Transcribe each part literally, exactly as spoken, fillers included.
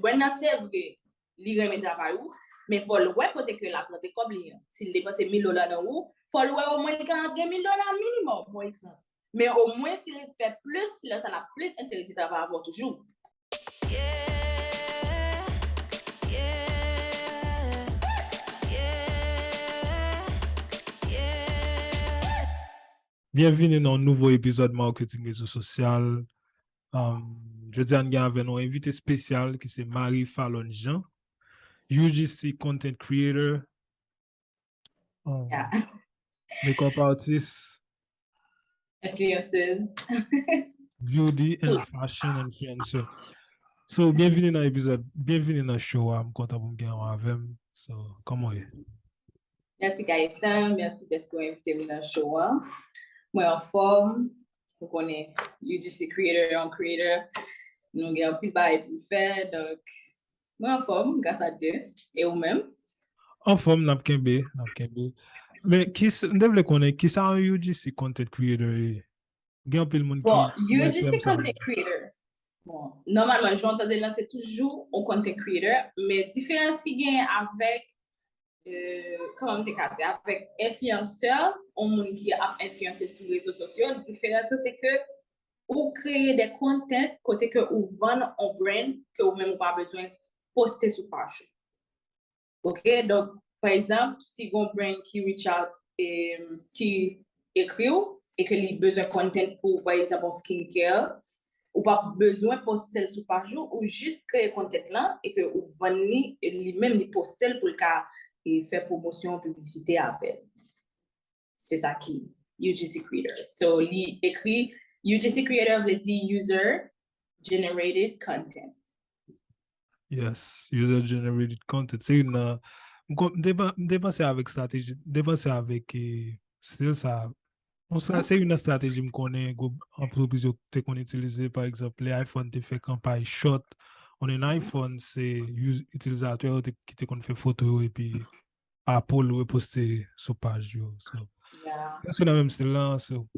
brand nan, se vre, li renmen travay ou, men fò l wè kote ke l ap rantre kòb li an. Si l depanse mil dola nan ou, fò l wè omwen li ka rantre mil dola minimòm, pa egzanp. Men omwen si l fè plis, lè sa l ap plis enterese travay avè w toujou. Byenvini nan yon nouvo epizòd Marketing Rezo Sosyal. Um, jodi a n gen avè nou yon envite espesyal ki se Marie Falonne Jean, U G C content creator, um, Yeah. makeup artist, Influencers. Beauty and fashion influencer. So, byenvini nan epizòd, byenvini nan show a. M kontan pou m gen yon avè m. So, kòman w ye? Mèsi Gaëtan, mèsi dèske w envite m nan show an. Mwen anfòm, ou konnen U G C Creator, yon creator, nou gen anpil bagay pou n fè, donk mwen anfòm, gras a Dye. E ou menm? Anfòm, n ap kenbe, n ap kenbe. Men, kis-, m te vle konnen, kisa yon U G C content creator ye? Gen anpil moun ki Bon, wè U G C tèm sa. Content Creator. Bon, nòmalman, jan w tande l lan, se toujou yon content creator, men diferans ki gen avèk, euh, kòman m te ka di, avèk enfliyansè, yon moun ki ap enfliyanse sou rezo sosyo, diferans yo se ke ou kreye de content kote ke ou vann yon brand ke ou menm ou pa bezwen poste sou paj ou. Ok, donk, pa egzanp, si gon brand ki reach out, e, ki ekri w, e ke li bezwen content pou, pa egzanp, yon skincare, ou pa bezwen poste l sou paj ou, ou jis kreye content lan, e ke ou vann li, e li menm li poste l pou l ka, e, fè pwomosyon, piblisite avè l. Se sa ki U G C Creator. So, li ekri, U G C Creator vle di User Generated Content. Yes, user generated content. Se youn nan, m kon- m te pa- m te panse avèk strateji, m te panse avèk, eh, still sa. Bon, sa, se youn nan strateji m konnen gwo antrepriz yo te konn itilize, pa egzanp, lè iPhone te fè kanpay short on an iPhone, se us- itilizatè yo te, ki te konn fè foto yo epi Apple reposte sou paj yo. So, Yeah. se nan menm stil lan, so.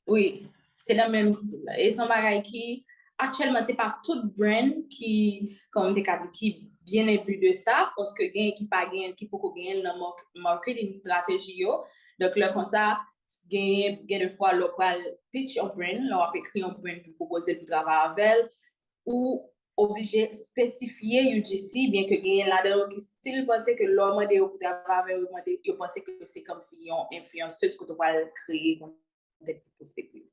Wi, se nan menm stil la. E se yon bagay ki, aktyèlman, se pa tout brand ki, kòman m te ka di, ki byen enbi de sa, paske gen ki pa gen, ki poko gen nan mar- marketing strategy yo. Donk, lè konsa, gen, gen de fwa, lè w pral pitch yon brand, lè w ap ekri yon brand pou pwopoze l pou travay avè l, ou oblije espesifye U G C, byen ke genyen ladan yo ki still panse ke lè w mande yo pou travay avè yo, yo mande, yo panse ke se kòmsi yon enfliyansèz kote w pral kreye kontni pou poste pou yo.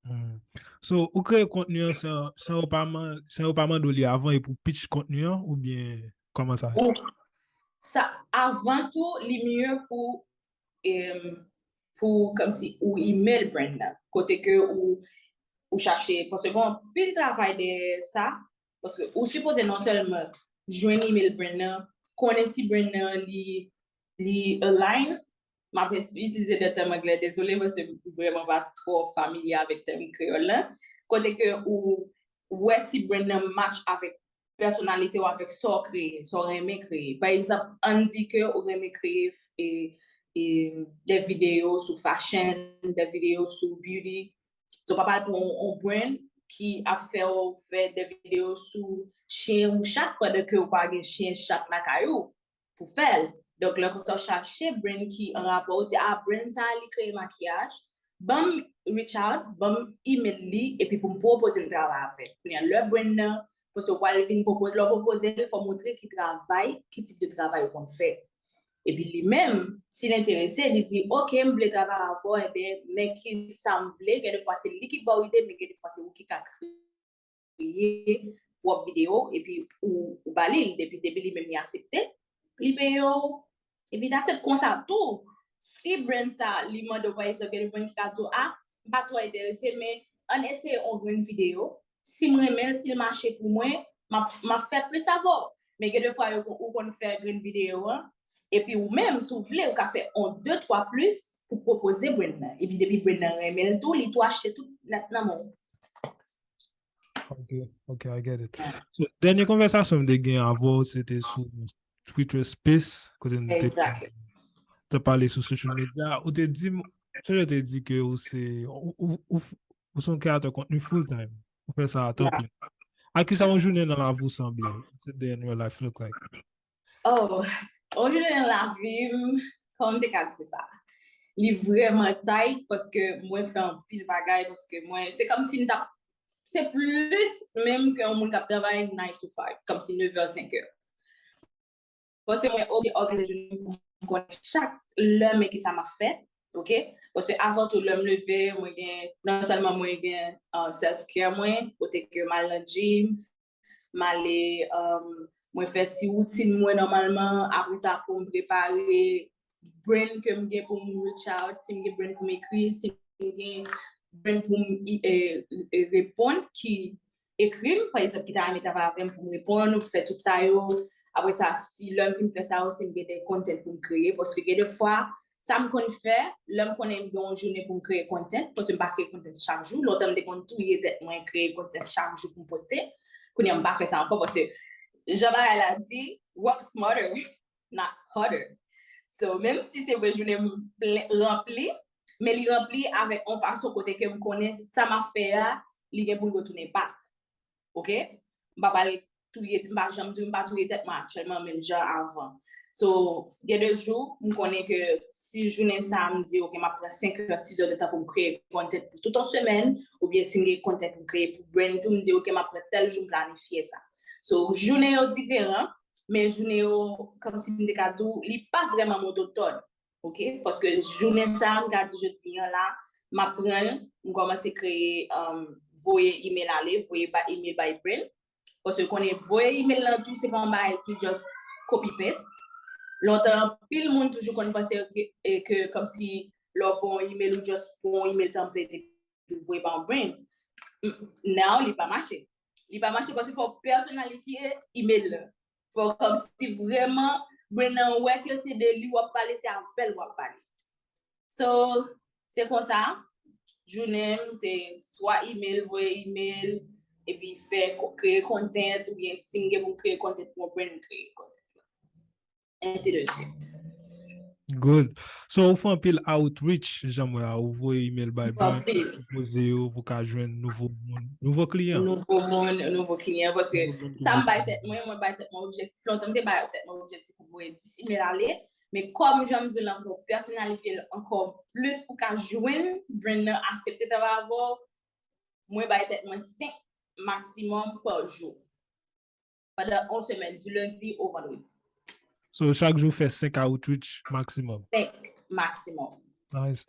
Hmm. So, ou kreye kontni an san, san yo pa man- san yo pa mande w li avan epi w pitch kontni an, oubyen kòman sa ye? Ou, sa, avan tou, li mye pou, em, pou, kòmsi, ou email brand nan. Kote ke ou, ou chache, paske gen anpil travay dèyè sa, paske ou sipoze non sèlman jwenn email brand nan, konnen si brand nan li, li align, m ap itilize de tèm anglè, dezole, paske m vrèman pa twò familye avèk tèm kreyòl lan. Kote ke ou wè si brand nan match avèk pèsonalite w, avèk sa w kreye, sa w renmen kreye. Pa egzanp, ann di ke ou renmen kreye e, e, de videyo sou fashion, de videyo sou beauty. So, w pa pral pran yon, yon brand ki ap fè w fè de videyo sou chen ou chat pandan ke ou pa gen chen chat lakay ou pou fè l. Donk, lè konsa w chache brand ki an rapò, ou di, "A, brand sa a, li kreye makiyaj, ban m reach out, ban m email li, epi pou m pwopoze m travay avè l." Kounye a, lè brand nan, paske w pral vin pwopoze, lè w pwopoze l, fò w montre ki travay, ki tip de travay ou konn fè. Epi li menm, si l enterese, li di, "Ok, m vle travay avè w, ebyen, men ki sa m vle." Gen de fwa, se li ki ba w ide, men gen de fwa, se ou ki ka kreye pwòp videyo, epi ou, ou ba li l, depi, depi li menm li aksepte, li peye w, epi that's it, konsa tou. Si brand sa, li mande w, pa egzanp, gen de brand ki ka di w, "A, m pa twò enterese, men ann eseye yon grenn videyo. Si m renmen l, si l mache pou mwen, m ap, m ap fè plis avè w." Men gen de fwa, yo, ou konn fè grenn videyo an, epi ou menm, si w vle, ou ka fè yon de twa plis pou pwopoze brand nan. Epi depi brand nan renmen l tou, li tou achte tout nèt nan men w. Ok, ok, I get it. So, dènye konvèsasyon m te gen avè w, se te sou Twitter Space, kote nou te, Exactly. te pale sou social media. Ou te di m, ou te di ke ou se, ou, ou, ou, ou se yon kreyatè kontni full time. Ou fè sa a tan plen. A kisa yon jounen nan lavi w sanble? Sit there in your life look like. Oh, yon jounen nan lavi m, kòman m te ka di sa? Li vrèman tight paske mwen fè anpil bagay paske mwen, se kòm si m t ap, se plis menm ke yon moun k ap travay nine to five, kòm si nèf è, senk è. Paske mwen oblije òganize jounen m pou m konnen chak lè men kisa m ap fè, ok? Paske avan tou, lè m leve, mwen gen, non sèlman mwen gen uh, self care mwen, kote ke m al nan gym, m ale, um, mwen fè ti woutin mwen nòmalman, apre sa pou m prepare brain ke m gen pou m reach out, si m gen brain pou m ekri, si m gen brain pou m e, e, reponn ki ekri m, pa egzanp, ki ta renmen travay avè m pou m reponn, fè tout sa yo. Apre sa, si lè m fin fè sa yo, si m gen de content pou m kreye, paske gen de fwa, sa m konn fè, lè m konnen m gen yon jounen pou m kreye content, paske m pa kreye content chak jou, lontan m te konn touye tèt mwen, kreye content chak jou pou m poste, kounye a m pa fè sa ankò, paske jan bagay la di, work smarter, not harder. So, menm si se vre jounen m plen, ranpli, men li ranpli avèk yon fason kote ke m konnen sa m ap fè a, li gen pou l retounen back. Ok? M pa pral touye, m pa janm touye, m pa touye tèt mwen aktyèlman menm jan avan. So, gen de jou, m konnen ke si jounen sa a m di, ok, m ap pran senk è, sis è de tan pou m kreye content pou tout yon semèn, oubyen si m gen content pou m kreye pou brand tou, m di, ok, m ap pran tèl jou m planifye sa. So, jounen yo diferan, men jounen yo, kòm si m te ka di w, li pa vrèman monotòn. Ok? Paske jounen sa a, m ka di jodi an la, m ap pran l, m kòmanse kreye, um, voye email ale, voye ba email bay brand. Paske konnen voye email lan tou, se pa yon bagay ki just copy paste. Lontan, anpil moun toujou konn panse ke, e ke kòmsi lè w voye yon email ou just pran yon email template epi w voye ba yon brand. Now, li pa mache. Li pa mache paske fò w pèsonalifye email lan. Fò kòmsi vrèman brand nan wè ke se de li w ap pale, se avè l w ap pale. So, se konsa, jounen m, se swa email, voye email, epi fè, kreye content, oubyen si m gen pou m kreye content pou yon brand, m kreye content lan. Ainsi de suite. Good. So, ou fè anpil outreach, jan m wè a, ou voye email bay brand, pwopoze yo pou ka jwenn nouvo moun, nouvo kliyan. Nouvo moun, nouvo kliyan, paske sa m bay tèt mwen, mwen bay tèt mwen objektif. Lontan, m te bay tèt mwen objektif pou voye dis email ale, men kòm jan m di w lan, fò w pèsonalifye l ankò plis pou ka jwenn brand nan aksepte travay avè w, mwen bay tèt mwen senk maksimòm pa jou. Pandan yon semèn, di lendi o vandredi. So, chak jou fè senk outreach maksimòm. Senk maksimòm. Nice.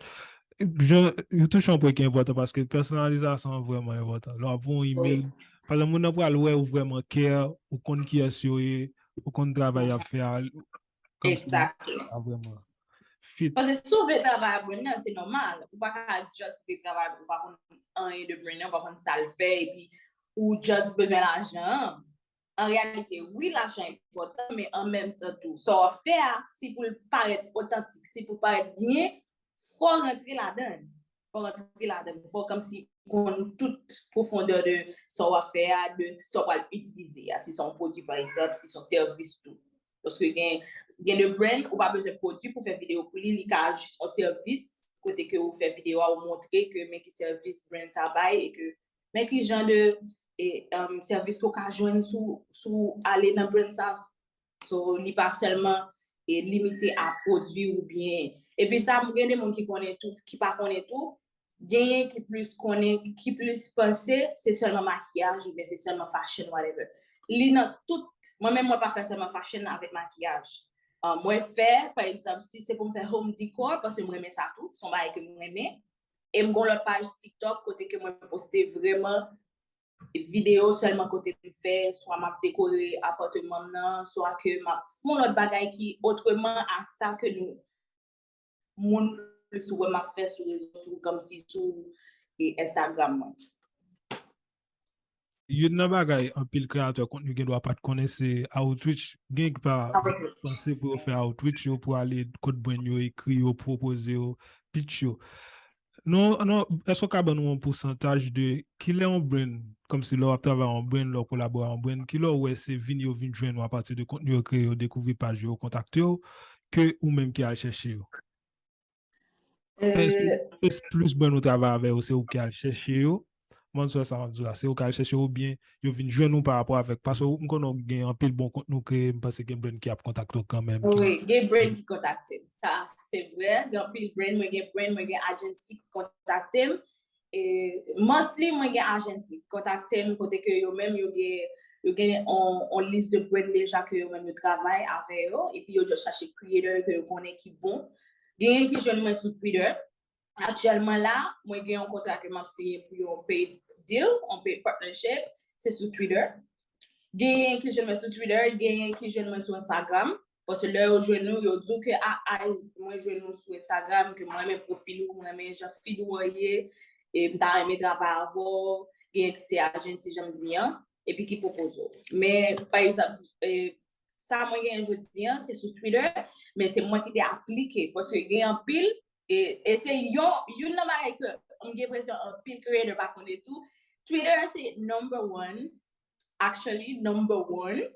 Jan, ou touche yon pwen ki enpòtan paske pèsonalizasyon an vrèman enpòtan. Lè w ap voye yon email, pa egzanp, moun nan pral wè ou vrèman care, ou konn kiyès yo ye, ou konn travay y ap fè a. Exactly. Vrèman fit. Paske si w vle travay ak brand nan, se nòmal. Ou pa ka just vle travay, ou pa konn anyen de brand nan, ou pa konn sa l fè, epi ou just bezwen lajan an. An reyalite, wi, lajan enpòtan, men an menm tan tou, sa w ap fè a, si pou l parèt otantik, si pou parèt byen, fò w rantre ladan l. Fò w rantre ladan l. Fò w kòmsi konn tout pwofondè de sa w ap fè a, de sa w pral itilize a. Si se yon pwodui, pa egzanp, si se yon sèvis tou. Paske gen, gen de brand, ou pa bezwen pwodui pou fè videyo pou li, li ka jis yon sèvis, kote ke ou fè videyo a, ou montre ke men ki sèvis brand sa bay, e ke men ki jan de e, um, sèvis ke w ka jwenn si w, si w ale nan brand sa. So, li pa sèlman e, limite a pwodui oubyen. Epi sa, gen de moun ki konnen tou, ki pa konnen tou. Genyen ki plis konnen, ki plis panse se sèlman makiyaj oubyen se sèlman fashion, whatever. Li nan tout. Mwen menm, mwen pa fè sèlman fashion avèk makiyaj. Uh, mwen fè, pa egzanp, si se pou m fè home decor, paske m renmen sa tou, se yon bagay ke m renmen. E m gen yon lòt paj TikTok kote ke mwen poste vrèman videyo sèlman kote m fè, swa m ap dekore apatman m nan, swa ke m ap fè yon lòt bagay ki otreman a sa ke nou, moun plis wè m ap fè sou rezo, sou, kòmsi sou e, Instagram mwen. Youn nan bagay anpil kreyatè kontni gen dwa pa t konnen se outreach. Gen ki pa panse pou yo fè outreach, yo pou ale kot brand yo, ekri yo, pwopoze yo, pitch yo. Non, non, èske w ka ban nou yon pousantaj de kilè yon brand, kòmsi lè w ap travay yon brand, lè w kolabore yon brand, kilè w wè se vin yo vin jwenn ou apati de kontni yo kreye, yo dekouvri paj yo, yo kontakte w, ke ou menm ki al chèche yo? Èske plis brand ou travay avè yo, se ou ki al chèche yo? Kòman w wè sa m ap di w la? Se yo k al chèche w oubyen yo vin jwenn ou pa rapò avèk? Paske m konnen w gen anpil bon kontni w kreye, m panse gen brand ki ap kontakte w kanmenm. Wi, gen brand ki kontakte m. Sa, se vre. Gen anpil brand, mwen gen brand, mwen gen agency ki kontakte m. E mostly, mwen gen agency ki kontakte m kote ke yo menm, yo gen, yo gen on, on lis de brand deja ke yo menm yo travay avè yo. Epi yo just chache creator ke yo konnen ki bon. Genyen ki jwenn mwen sou Twitter. Aktyèlman la, mwen gen yon kontra ke m ap siyen pou yon paid deal, yon paid partnership, se sou Twitter. Genyen ki jwenn mwen sou Twitter, genyen ki jwenn mwen sou Instagram. Paske lè yo jwenn ou, yo di w ke a, a, mwen jwenn ou sou Instagram, ke mwen renmen pwofil ou, mwen renmen jan feed ou an ye, e m ta renmen travay avè w, genyen ki se agency jan m di an, epi ki pwopoze w. Men, pa egzanp, e, sa mwen genyen jodi an, se sou Twitter, men se mwen ki te aplike, paske gen anpil, e, e se yon, youn nan bagay ke m gen enpresyon anpil creator pa konnen tou, Twitter se number one, actually number one,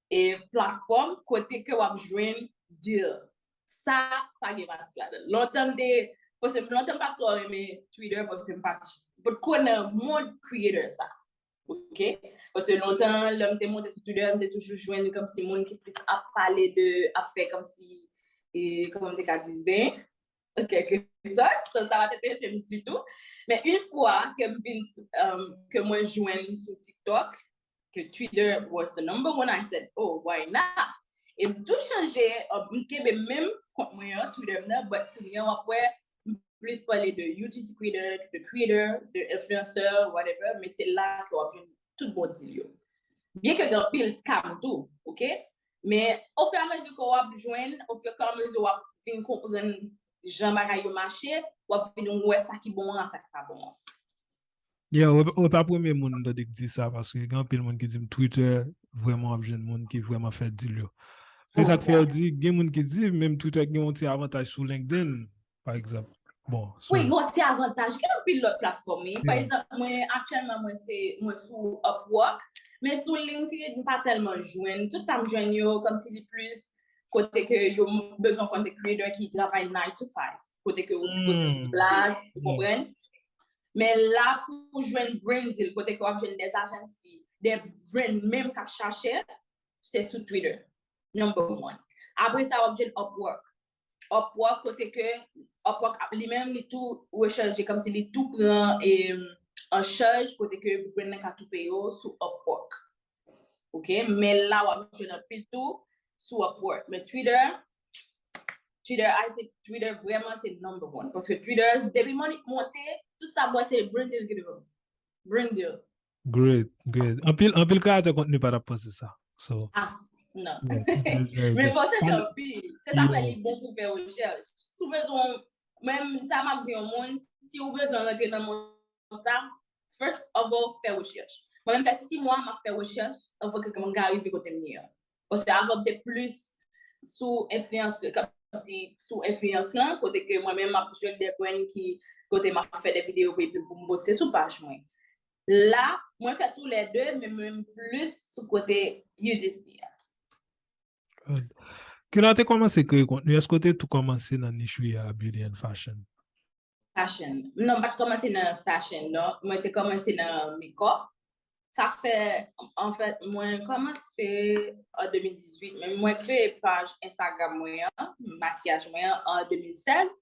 e platfòm kote ke w ap jwenn deal. Sa pa gen manti ladan l. Lontan m te, paske lontan m pa t twò renmen Twitter, paske m pa t, potko nan mond creator sa. Ok? Paske lontan, lè m te monte sou Twitter, m te toujou jwenn kòmsi moun ki plis ap pale de, ap fè kòmsi, e, kòman m te ka di, zen, an kèlke sòt, sa, sa pa t enterese m ditou. Men yon fwa ke m vin, um, ke mwen jwenn sou TikTok, ke Twitter was the number one, I said, "Oh, why not?" E m tou chanje, uh, m kenbe menm kont mwen an, Twitter m nan, but kounye a w ap wè, m plis pale de U G C creator, de creator, de influencer, whatever, men se la ke w ap jwenn tout bon deal yo. Byen ke gen anpil scam tou, ok? Men, ofiramezi ke w ap jwenn, ofiramezi w ap vin konprann jan bagay yo mache, w ap vin wè sa ki bon an, sa ki pa bon an. Yeah, ou, ou pa premye moun m tande k di sa, paske gen anpil moun ki di m Twitter vrèman ap jwenn moun ki vrèman fè deal yo. E sa k fè yo di, gen moun ki di menm Twitter gen yon ti avantaj sou LinkedIn, pa egzanp. Bon, so, Wi, gen yon ti avantaj. Gen anpil lòt platfòm, wi. Pa egzanp, mwen, aktyèlman, mwen se, mwen sou Upwork, men sou LinkedIn, m pa tèlman jwenn. Tout sa m jwenn yo, kòmsi li plis kote ke yo bezwen content creator ki travay nine to five. Kote ke ou sipoze sou plas, ou konprann? Men la pou jwenn brand deal, kote ke w ap jwenn des agency, des brand menm k ap chache, se sou Twitter. Number one. Apre sa, w ap jwenn Upwork. Upwork, kote ke Upwork ap, li menm, li tou rechèche, kòmsi li tou pran, e, an chaj, kote ke brand nan ka tou peye w sou Upwork. Ok? Men la, w ap jwenn anpil tou sou Upwork. Men Twitter, Twitter, I think Twitter vrèman se number one. Paske Twitter, depi money monte, tout sa bò se brand deal ki devan. Brand deal. Great, great. Anpil, anpil kreyatè kontni pa t ap panse sa. So, Ah, non. Men fò chèche anpil. Se sa fè li bon pou fè rechèch. Si w bezwen, menm sa m ap di yon moun, si w bezwen rantre nan mond sa, first of all, fè rechèch. Mwen menm fè sis mwa m ap fè rechèch anvan ke mwen ka rive kote m ye an. Paske avan m te plis sou enfliyans, kòmsi sou enfliyans lan, kote ke mwen menm m ap jwenn de brand ki, kote m ap fè de videyo epi pou m poste sou paj mwen. La, mwen fè tou lè de, men mwen plis sou kote U G C a. Kilè w te kòmanse kreye kontni? Èske w te tou kòmanse nan nich ou ye a, beauty and fashion? Fashion. Non, m pa t kòmanse nan fashion, non. Mwen te kòmanse nan makeup. Sa fè, anfèt, mwen kòmanse an de mil dizuit, men mwen kreye paj Instagram mwen an, makiyaj mwen an, an de mil sèz.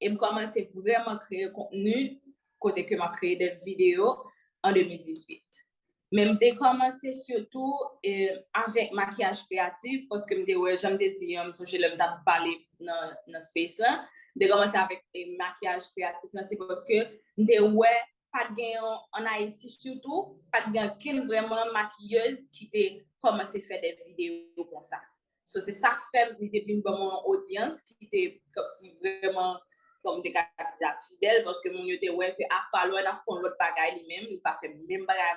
E m kòmanse vrèman kreye kontni kote ke m ap kreye de videyo an de mil dizuit. Men m te kòmanse sitou, e, avèk makiyaj kreyatif, paske m te wè, jan m te di an, m sonje lè m t ap pale nan, nan space lan, m te kòmanse avèk, e, makiyaj kreyatif lan, se paske m te wè pa t gen yon, an Ayiti sitou, pa t gen ankenn vrèman makiyèz ki te kòmanse fè de videyo konsa. So, se sa k fè m, li te vin ban mwen yon odyans ki te kòmsi vrèman, kòm m te ka di sa, fidèl, paske moun yo te wè ke a Falwèn ap fè yon lòt bagay li menm, li pa fè menm bagay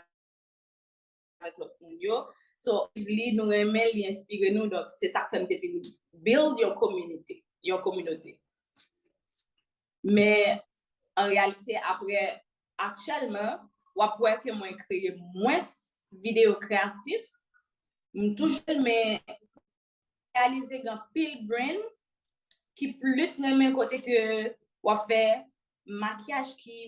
avèk lòt moun yo. So, li, nou renmen, li enspire nou, donk se sa k fè m te vin build yon kominote, yon kominote. Men, an reyalite, apre, aktyèlman, w ap wè ke mwen kreye mwens videyo kreyatif. M toujou renmen reyalize gen anpil brand ki plis renmen kote ke w ap fè makiyaj ki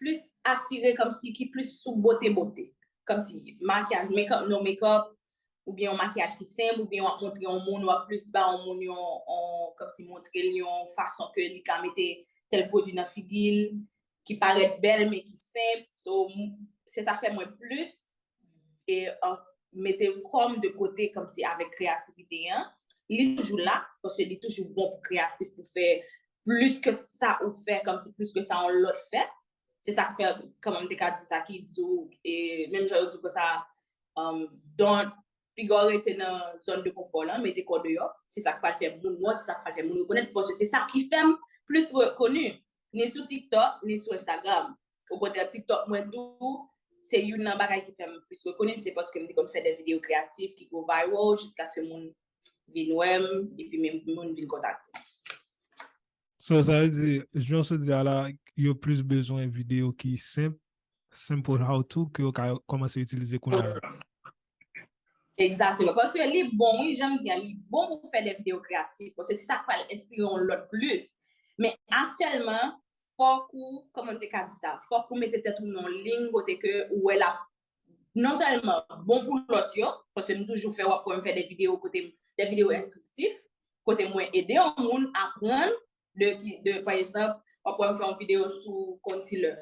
plis atire, kòmsi ki plis sou bote bote. Kòmsi makiyaj, make-up, no make-up, oubyen yon makiyaj ki senp, oubyen w ap montre yon moun, w ap plis ba yon moun yon, yon kòmsi montre l yon fason ke li ka mete tèl pwodui nan figi l, ki parèt bèl, men ki senp. So, m- se sa fè mwen plis e, uh, mete kò m de kote kòmsi avèk kreyativite an. Li toujou la, paske li toujou bon pou kreyatif, pou fè plis ke sa ou fè, kòmsi plis ke sa yon lòt fè. Se sa k fè, kòman m te ka di sa, ki di w, e, menm jan yo di konsa, um, don't, piga w rete nan zòn de konfò lan, mete kò deyò. Se sa k pral fè moun wè w, se sa k pral fè moun rekonèt, paske se sa ki fè m plis re- koni, ni sou TikTok, ni sou Instagram. Okontrè, TikTok mwen tou, se youn nan bagay ki fè m plis rekoni, se paske m te konn fè de videyo kreyatif ki go viral jiskaske moun vin wè m, epi menm moun vin kontakte m. So, sa vle di, jan w sot di a la, yo plis bezwen videyo ki senp, simple how to, ke yo ka kòmanse itilize kounye a. Egzakteman. Paske li bon, wi, jan m di a, li bon pou fè de videyo kreyatif. Paske se sa k pral enspire yon lòt plis. Men aktyèlman, fòk ou, kòman m te ka di sa, fòk ou mete tèt ou nan yon liy kote ke ou wè l ap non sèlman bon pou lòt yo, paske m toujou fè, w ap wè m fè de videyo kote m, de videyo enstriktif, kote mwen ede yon moun aprann de ki, de, pa egzanp, w ap wè m fè yon videyo sou concealer,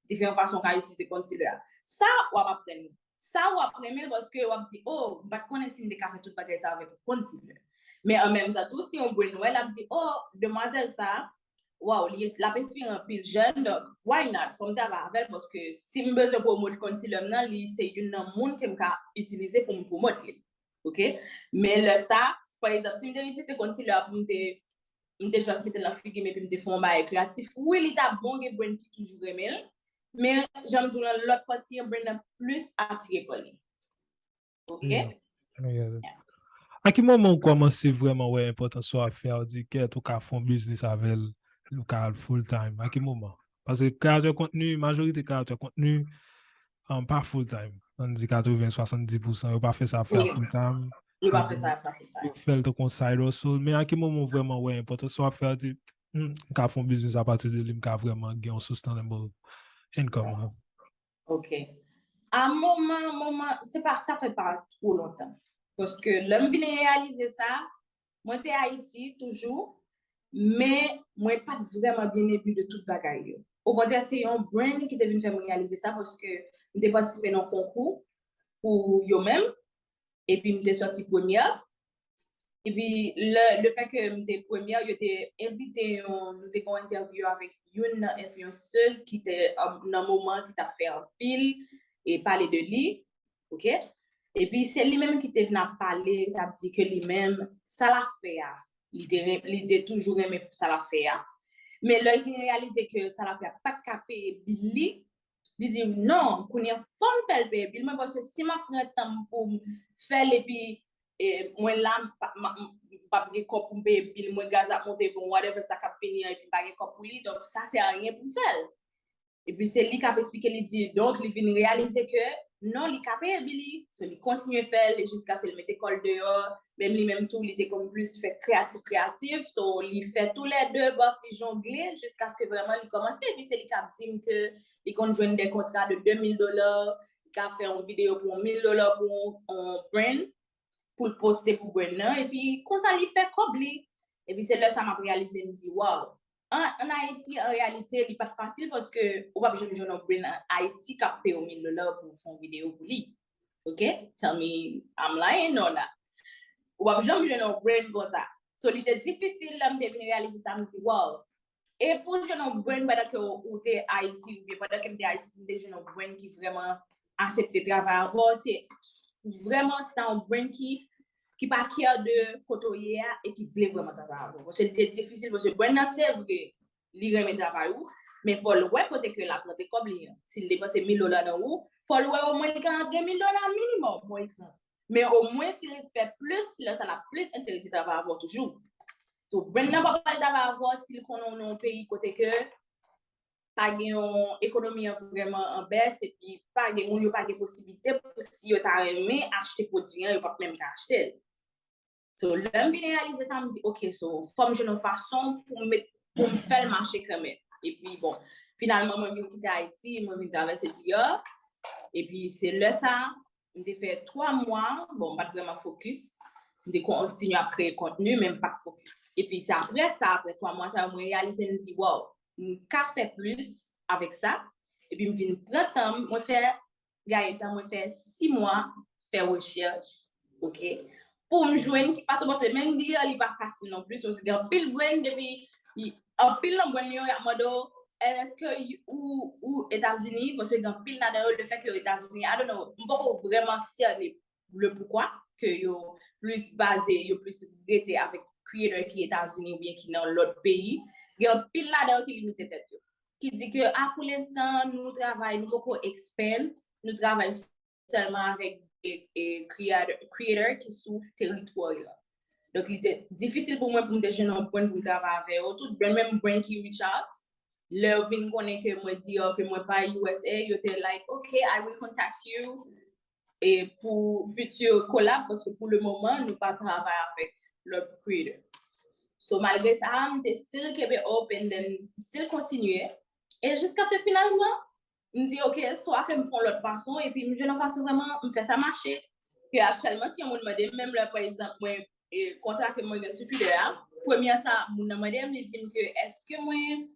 diferan fason w ka itilize concealer a. Sa w ap aprann. Sa w ap renmen l paske w ap di, oh, m pa t konnen si m te ka fè tout bagay sa avèk yon concealer. Men an menm tan tou, si yon brand wè l, ap di, oh, demwazèl sa, wow, li, l ap enspire anpil jèn, donk, why not? Fò m travay avè l paske si m bezwen pwomot concealer m nan, li se youn nan moun ke m ka itilize pou m pwomot li. Ok? Men lè sa, pa egzanp, si m te itilize concealer pou m te, m te just mete l nan figi m epi m te fè yon bagay kreyatif, wi, li t ap bon, gen brand ki toujou renmen l, men jan m di w lan, lòt pati an, brand nan plis atire pa li. Ok? Yeah. I get it. A ki moman ou kòmanse vrèman wè enpòtans sa w ap fè a, ou di kèt ou ka fè yon biznis avè l, ou ka al full time? A ki moman? Paske kreyatè kontni, majorite kreyatè kontni, um, pa full time. Ann di katreven, swasanndiz pousan, yo pa fè sa fè a Wi. Full time. Yo pa fè sa, pa fè sa. Yo fè l tankou yon side hustle. Men a ki moman ou vrèman wè enpòtans sa w ap fè a, di, hmm, m ka fè yon biznis apatide de li, m ka vrèman gen yon sustainable income. Ok. A moman, moman, se pa, sa fè pa twò lontan. Paske lè m vin reyalize sa, mwen te Ayiti toujou, men mwen pa t vrèman byen imbi de tout bagay yo. Okontrè, se yon brand ki te vin fè m reyalize sa paske m te patisipe nan yon konkou pou yo menm, epi m te sòti premyè. Epi le, le fè ke m te premyè, yo te envite yon, nou te gen yon entèvyou avèk youn nan enfliyansèz ki te um, nan moman ki t ap fè anpil e pale de li, ok? Epi se li menm ki te vin ap pale, t ap di ke li menm, sa l ap fè a, li te, ren- li te toujou renmen sa l ap fè a. Men lè l vin reyalize ke sa l ap fè a pa t ka peye bil li, li di, non, kounye a fò m fè l peye bil mwen, paske si m ap pran tan m pou m fè l epi e, mwen la, m pa- m- m- m p ap gen kòb pou m peye bil mwen, gaz ap monte, bon, whatever sa k ap vini an, epi m pa gen kòb pou li, donk sa sè a ryen pou m fè l. Epi se li k ap esplike, li di, donk li vin reyalize ke non, li ka peye bil li, so li kontinye fè l jiskaske l mete kò l deyò, menm li menm tou, li te konn plis fè kreyatif, kreyatif, so li fè toulède, bòf, li jongle, jiskaske vrèman li kòmanse, epi se li k ap di m ke li konn jwenn de kontra de de mil dola, li ka fè yon videyo pou yon mil dola pou yon, yon brand, pou l poste pou brand nan, epi konsa li fè kòb li. Epi se lè sa m ap reyalize, m di, waw, an, an Ayiti, an reyalite, li pa t fasil paske ou p ap janm jwenn yon brand an Ayiti k ap peye w mil dola pou w fè yon videyo pou li. Ok? Tell me I'm lying or not. Ou p ap janm jwenn yon brand konsa. So, li te difisil lè m te vin reyalize sa, m di, waw, e pou jwenn yon brand pandan ke ou te Ayiti, oubyen pandan ke m te Ayiti, pou m te jwenn yon brand ki vrèman aksepte travay avè w, se vrèman se ta yon brand ki, ki pa care de kote w ye a e ki vle vrèman travay avè w. Paske li te difisil, paske brand nan se vre, li renmen travay ou, men fò l wè kote ke l ap rantre kòb li an. Si l depanse mil dola nan ou, fò l wè omwen li ka rantre mil dola minimòm, pa egzanp. Men omwen si l fè plis, lè sa l ap plis enterese travay avè w toujou. So, brand nan pa pral travay avè w si l konnen w nan yon peyi kote ke pa gen yon ekonomi an vrèman an bès, epi pa gen moun yo pa gen posiblite pou si yo ta renmen achte pwodui an, yo p ap menm ka achte l. So, lè m vin reyalize sa, m di, ok, so, fò m jwenn yon fason pou m met, pou m fè l mache kanmenm. Epi, bon, Finalman, mwen vin kite Ayiti, mwen vin travèse deyò. Epi se lè sa, m te fè twa mwa, bon, m pa t vrèman fokis. M te kontinye ap kreye kontni, men m pa t fokis. Epi se apre sa, apre twa mwa sa yo, mwen reyalize, m di, wow, m ka fè plis avèk sa. Epi m vin pran tan m, mwen fè, gaye tan, mwen fè sis mwa fè rechèch, oke? Pou m jwenn ki fason, paske menm li an, li pa fasil non plis, paske gen anpil brand, epi anpil nan brand yo, y ap mande w, èske ou, ou Etazini, paske gen anpil ladan yo, le fè ke yo Etazini, I don't know, m poko vrèman sène le poukwa, ke yo plis baze, yo plis rete avèk creator ki Etazini oubyen ki nan lòt peyi. Gen anpil ladan yo ki limite tèt yo. Ki di ke, a, pou lenstan, nou travay, nou poko expand, nou travay sèlman avèk e, e, creator, creator ki sou teritwa yo. Donk, li te difisil pou mwen pou m te jwenn yon brand pou m travay avè yo. Tout brand, menm brand ki reach out, lè yo vin konnen ke mwen di yo ke mwen pa U S A, yo te like, "Ok, I will contact you." E pou future collab, paske pou le moman, nou pa travay avèk lòt creator. So, malgre sa, m te still keep it open, then still kontinye. E jiskaske finalman, m di, "Ok, swa ke m fè yon lòt fason," epi m jwenn yon fason vrèman, m fè sa mache. Ke aktyèlman, si yon moun mande m, menm lè, pa egzanp, mwen, e, kontra ke mwen gen sou Twitter a, premye sa, moun nan mande m, li di m ke, èske mwen,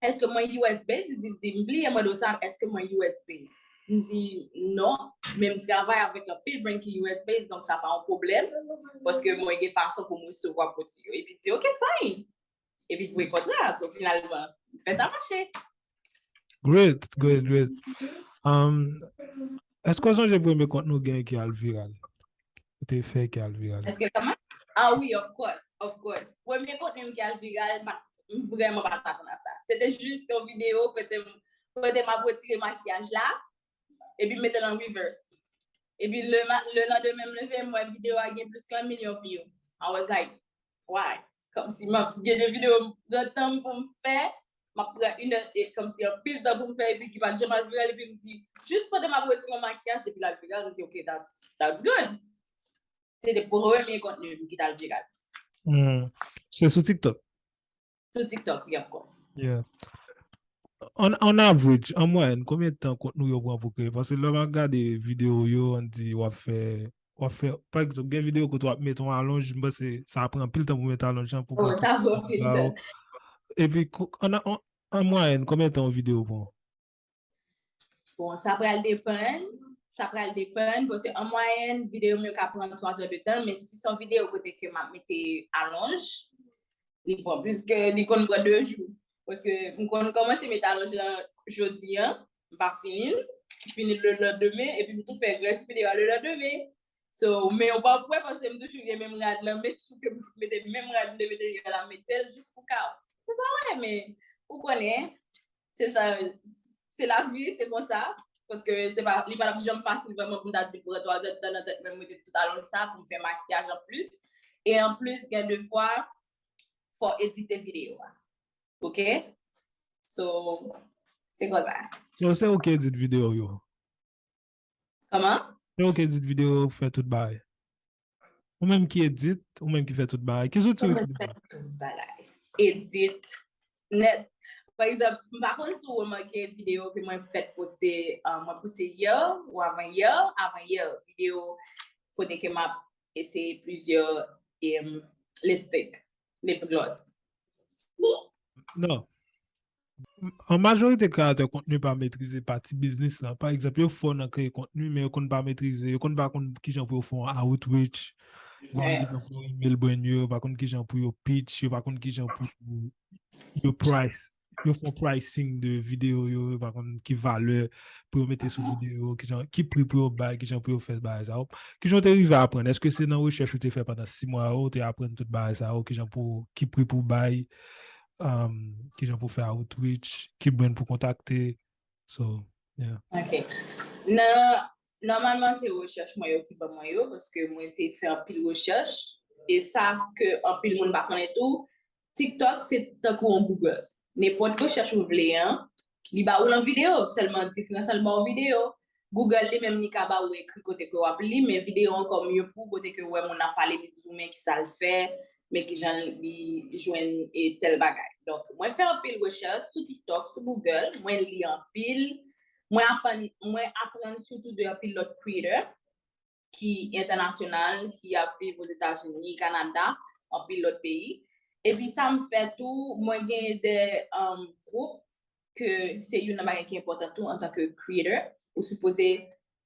èske mwen U S based? Li di, m bliye mande w sa, èske mwen U S based? M di, non, men m travay avèk anpil brand ki U S based, donk sa pa yon pwoblèm, paske mwen gen fason pou m resevwa pwodui yo. Epi di, "Ok, fine." Epi voye kontra, so finalman, fè sa mache. Great, great, great. Um, èske w sonje premye kontni w gen ki al viral? Ou te fè ki al viral? Èske kòman? Ah wi, of course, of course. Premye kontni m ki al viral, m pa, m vrèman pa t atann a sa. Se te jis yon videyo kote m, kote m ap retire makiyaj la, epi m mete l an reverse. Epi le, ma- le landemen m leve, m wè videyo a gen plis ke yon milyon view. I was like, "Why?" Kòmsi m ap gen de videyo m pran tan m pou m fè, m ap pran inè, e kòmsi anpil tan pou m fè, epi ki pa t janm al viral, epi m di, jis pandan m ap retire yon makiyaj, epi l al viral, m di, "Ok, that's, that's good." Se te premye kontni m ki t al viral. Hmm. Se sou TikTok? Sou TikTok, wi, of course. Yeah. On, on average, an mwayèn, konbyen tan kontni w yo pran pou kreye? Paske lè m ap gade videyo w yo, ann di w ap fè, w ap fè, pa egzanp, gen videyo kote w ap mete yon alonj, m panse sa ap pran anpil tan pou mete alonj lan pou Oh, pran sa tout pran anpil sa yo. Tan. Epi, ko- an, an, an mwayèn, konbyen tan yon videyo pran? Bon, sa pral depann. Sa pral depann, paske an mwayèn, videyo m yo ka pran twa zè de tan, men si se yon videyo kote ke m ap mete alonj, li pran plis ke, li konn pran de jou. Paske m konn kòmanse mete alonj lan jodi an, m pa fini l, m fini l le landemen, epi m tou fè rès videyo a le landemen. So, men ou p ap wè paske m toujou gen menm rad lan, make sure ke m mete menm rad m te mete yè la, m mete l jis pou ka. Ou pa wè, men ou konnen, se sa, se lavi, se konsa. Paske se pa, li pa t ap janm fasil vrèman pou m ta di pran twa zè de tan nan tèt mwen, m mete tout alonj sa pou m fè makiyaj anplis. E anplis, gen de fwa, fò edite videyo a. Oke? So, se konsa. So, se ou ki edit videyo yo? Kòman? Se ou ki edit videyo, fè tout bagay? Ou menm ki edit, ou menm ki fè tout bagay? Ki zouti ou Mwen itilize? Fè tout bagay. Edit, nèt. Pa egzanp, m pa konn si w remake videyo ke mwen fèk poste, uh, mwen poste yè, ou avan yè, avan yè, videyo kote ke m ap eseye plizyè um, lipstick, lip gloss. Non. An majorite kreyatè kontni pa metrize pati biznis lan. Pa egzanp, yo fò nan kreye kontni, men yo konn pa metrize, yo konn pa konn kijan pou yo fè yon outreach, yo pa konn kijan pou yo email brand yo, yo pa konn kijan pou yo pitch, yo pa konn kijan pou yo price, yo fè yon pricing de videyo yo, yo pa konn ki valè pou yo mete sou videyo, kijan, ki pri pou yo bay, kijan pou yo fè bagay sa yo. Kijan w te rive aprann? Èske se nan rechèch ou te fè pandan sis mwa yo, ou te aprann tout bagay sa yo, kijan pou, ki pri pou bay, um, kijan pou fè outreach, ki brand pou kontakte? So, yeah. Ok. Nan, nòmalman, se rechèch mwen yo ki ban mwen yo, paske mwen te fè anpil rechèch, e sa ke anpil moun pa konnen tou, TikTok se tankou yon Google. Nenpòt rechèch ou vle an, li ba ou l an videyo, sèlman diferans an l ba w videyo. Google li menm li ka ba ou ekri kote ke w ap li, men videyo ankò mye pou kote ke w wè moun ap pale, li di w men ki sa l fè, men kijan li jwenn e tèl bagay. Donk, mwen fè anpil rechèch sou TikTok, sou Google, mwen li anpil, mwen aprann, mwen aprann sitou de anpil lòt creator ki entènasyonal, ki ap viv Ozetazini, Kanada, anpil lòt peyi. Epi sa m fè tou, mwen gen de um, gwoup ke se youn nan bagay ki enpòtan tou antanke creator. Ou sipoze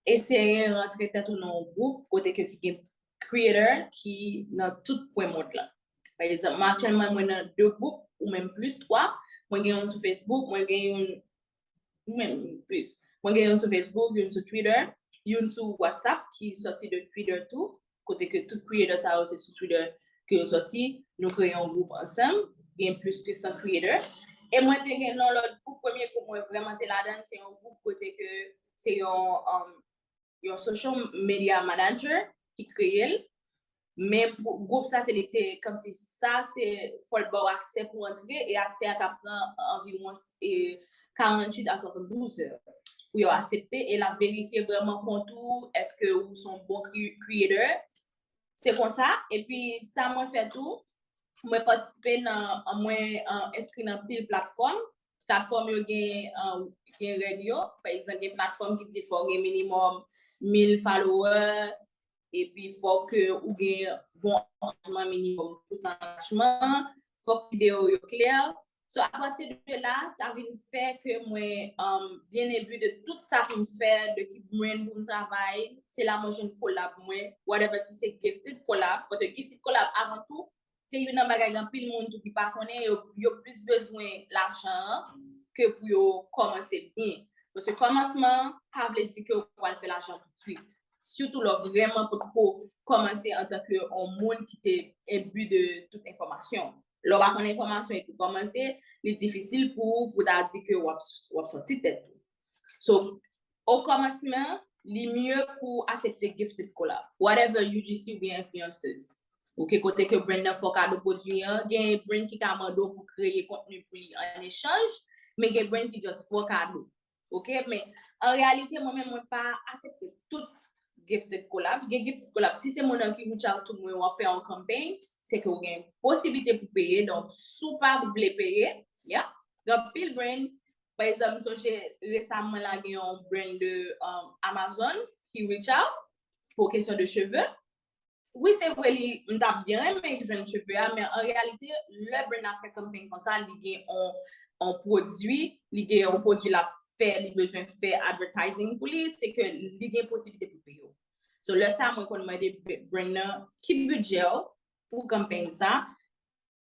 eseye rantre tèt ou nan yon gwoup kote ke ki gen creator ki nan tout kwen mond lan. Pa egzanp, mwen aktyèlman mwen nan de gwoup ou menm plis twa. Mwen gen youn sou Facebook, mwen gen youn menm plis. Mwen gen youn sou Facebook, youn sou Twitter, youn sou WhatsApp ki sòti de Twitter tou, kote ke tout creator sa yo se sou Twitter ke yo sòti, nou kreye yon gwoup ansanm, gen plis ke san creator. E mwen te gen yon lòt gwoup, premye gwoup mwen vrèman te ladan, se yon gwoup kote ke se yon um, yon social media manager ki kreye l. Men pou gwoup sa se li te kòmsi sa se fò l ba w aksè pou antre e aksè a ka pran anviwon e karanntuit a swasanndouz è pou yo aksepte e l ap verifye vrèman kont ou, èske ou se yon bon creator. Se konsa, epi sa mwen fè tou, mwen patisipe nan, mwen enskri nan pil platfòm. Platfòm yo gen, gen règ yo. Pa egzanp, gen platfòm ki di fò w gen minimòm mil follower, epi fò ke ou gen bon angajman minimòm pou san angajman, fòk videyo yo klè. So, apati de la, sa vin fè ke mwen um, byen enbi de tout sa pou m fè, de ki brand pou m travay, se la mwen jwenn kolab mwen, whatever, si se gifted kolab, paske gifted kolab avan tou, se youn nan bagay gen anpil moun tou ki pa konnen, yo, yo plis bezwen lajan an ke pou yo kòmanse byen. Paske kòmansman pa vle di ke ou pral fè lajan toutswit. Sitou lè w vrèman potko kòmanse antanke yon moun ki te enbi de tout enfòmasyon. Lè w pa konn enfòmasyon epi w kòmanse, li difisil pou ou pou ta di ke w ap, w ap sòti tèt ou. So, o kòmansman, li mye pou aksepte gifted collab. Whatever, U G C oubyen influencers. Ok, kote ke brand nan fè w kado pwodui an, gen brand ki ka mande w pou kreye kontni pou li an echanj, men gen brand ki just fè w kado. Ok, men an reyalite, mwen menm, mwen pa aksepte tout gifted collab. Gen gifted collab, si se moun nan ki reach out to mwen, w ap fè yon campaign, se ke w gen posiblite pou peye. Donk, si w pa vle peye, yeah. Gen anpil brand, pa egzanp, m sonje resaman la, gen yon brand de um, Amazon ki reach out pou kesyon de cheve. Wi, se vre, li, m t ap byen renmen jwenn cheve a, men an reyalite, lè brand ap fè campaign konsa, li gen on, on pwodui, li gen on pwodui l ap fè, li bezwen fè advertising pou li, se ke li gen posiblite pou peye w. So, lè sa, mwen konn mande brand nan ki bidjè w pou campaign sa,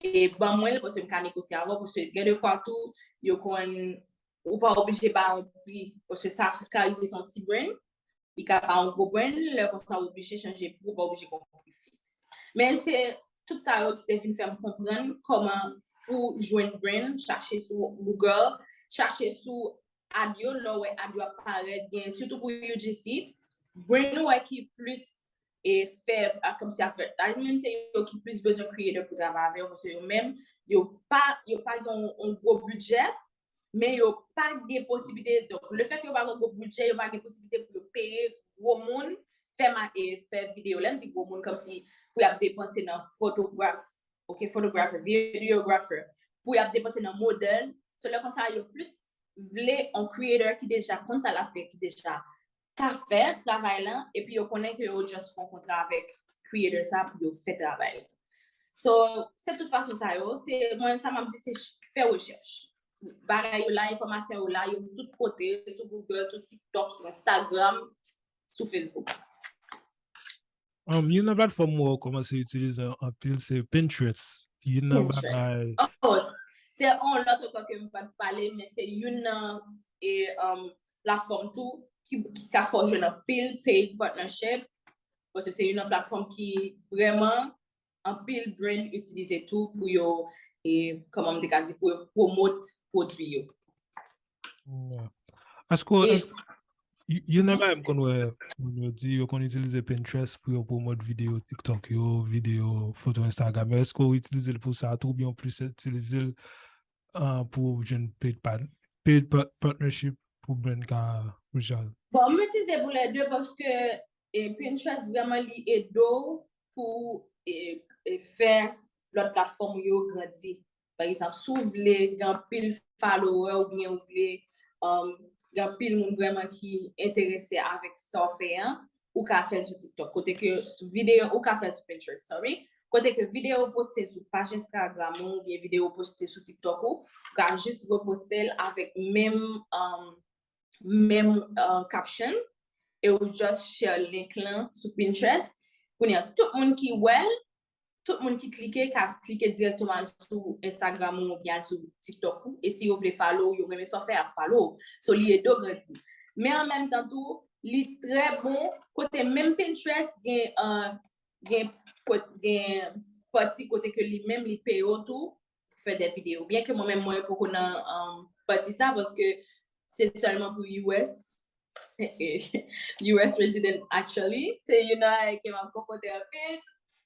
e ban mwen l, paske m ka negosye avè w, paske gen de fwa tou, yo konn, ou pa oblije ba yon pri, paske sa ka rive se yon ti brand, li ka pa yon gwo brand, lè konsa ou oblije chanje pri, ou pa oblije gon pri fiks. Men se tout sa yo ki te vin fè m konprann kòman pou jwenn brand, chache sou Google, chache sou ad yo, lè w wè ad yo ap parèt, gen sitou pou U G C, brand ou wè ki plis e fè a, kòmsi advertisement, se yo ki plis bezwen creator pou travay avè yo, paske yo menm, yo pa, yo pa gen yon, yon gwo bidjè, men yo pa gen posiblite, donk, le fèt ke yo pa gen gwo bidjè, yo pa gen posiblite pou yo peye gwo moun fè ma, e fè videyo. Lè m di gwo moun, kòmsi pou y ap depanse nan fotograf, ok, photographer, videographer, pou y ap depanse nan modèl. So, lè konsa, yo plis vle yon creator ki deja konn sa l ap fè, ki deja ka fè travay lan, epi yo konnen ke yo just fè yon kontra avèk creator sa pou yo fè travay lan. So, se tout fason sa yo, se mwen sa m ap di se ch- fè rechèch. Bagay yo la, enfòmasyon yo la, yo tout kote, sou Google, sou TikTok, sou Instagram, sou Facebook. Um, youn nan platfòm mwen kòmanse itilize anpil se Pinterest. Youn nan bagay. Oh, se yon lòt ankò ke m pa t pale, men se youn nan e, um, platfòm tou ki, ki ka fè w jwenn anpil paid partnership. Paske se youn nan platfòm ki vrèman anpil brand itilize tou pou yo, e, kòman m te ka di, pou yo pwomot pwodui yo. Asko, asko youn nan bagay m konn wè moun yo di, yo konn itilize Pinterest pou yo pwomot videyo TikTok yo, videyo foto Instagram yo. Èske w itilize l pou sa tou, oubyen w plis itilize l uh, pou jwenn paid, paid partnership pou brand ka reach out? Bon, m itilize pou lè de paske e, Pinterest vrèman li ede w pou e, e fè lòt platfòm ou yo grandi. Pa egzanp, si w vle gen anpil follower oubyen ou vle um, gen anpil moun vrèman ki enterese avèk sa w fè an, ou ka fè l sou TikTok. Kote ke videyo, ou ka fè l sou Pinterest, sorry. Kote ke videyo w poste sou paj Instagram ou oubyen videyo w poste sou TikTok ou, ou ka jis reposte l avèk menm um, menm uh, caption e ou just share link lan sou Pinterest. Kounye a, tout moun ki wè l, tout moun ki klike ka klike dirèkteman al sou Instagram ou oubyen al sou TikTok ou. E si yo vle follow ou, yo renmen sa w fè, y ap follow ou. So, li ede w grandi. Men an menm tan tou, li trè bon kote menm Pinterest gen uh, gen, gen pati kote ke li menm li peye w tou pou fè de videyo. Byen ke mwen menm mwen poko nan um, pati sa paske se sèlman pou U S U S resident actually. Se youn nan bagay ke m ap konfwonte anpil.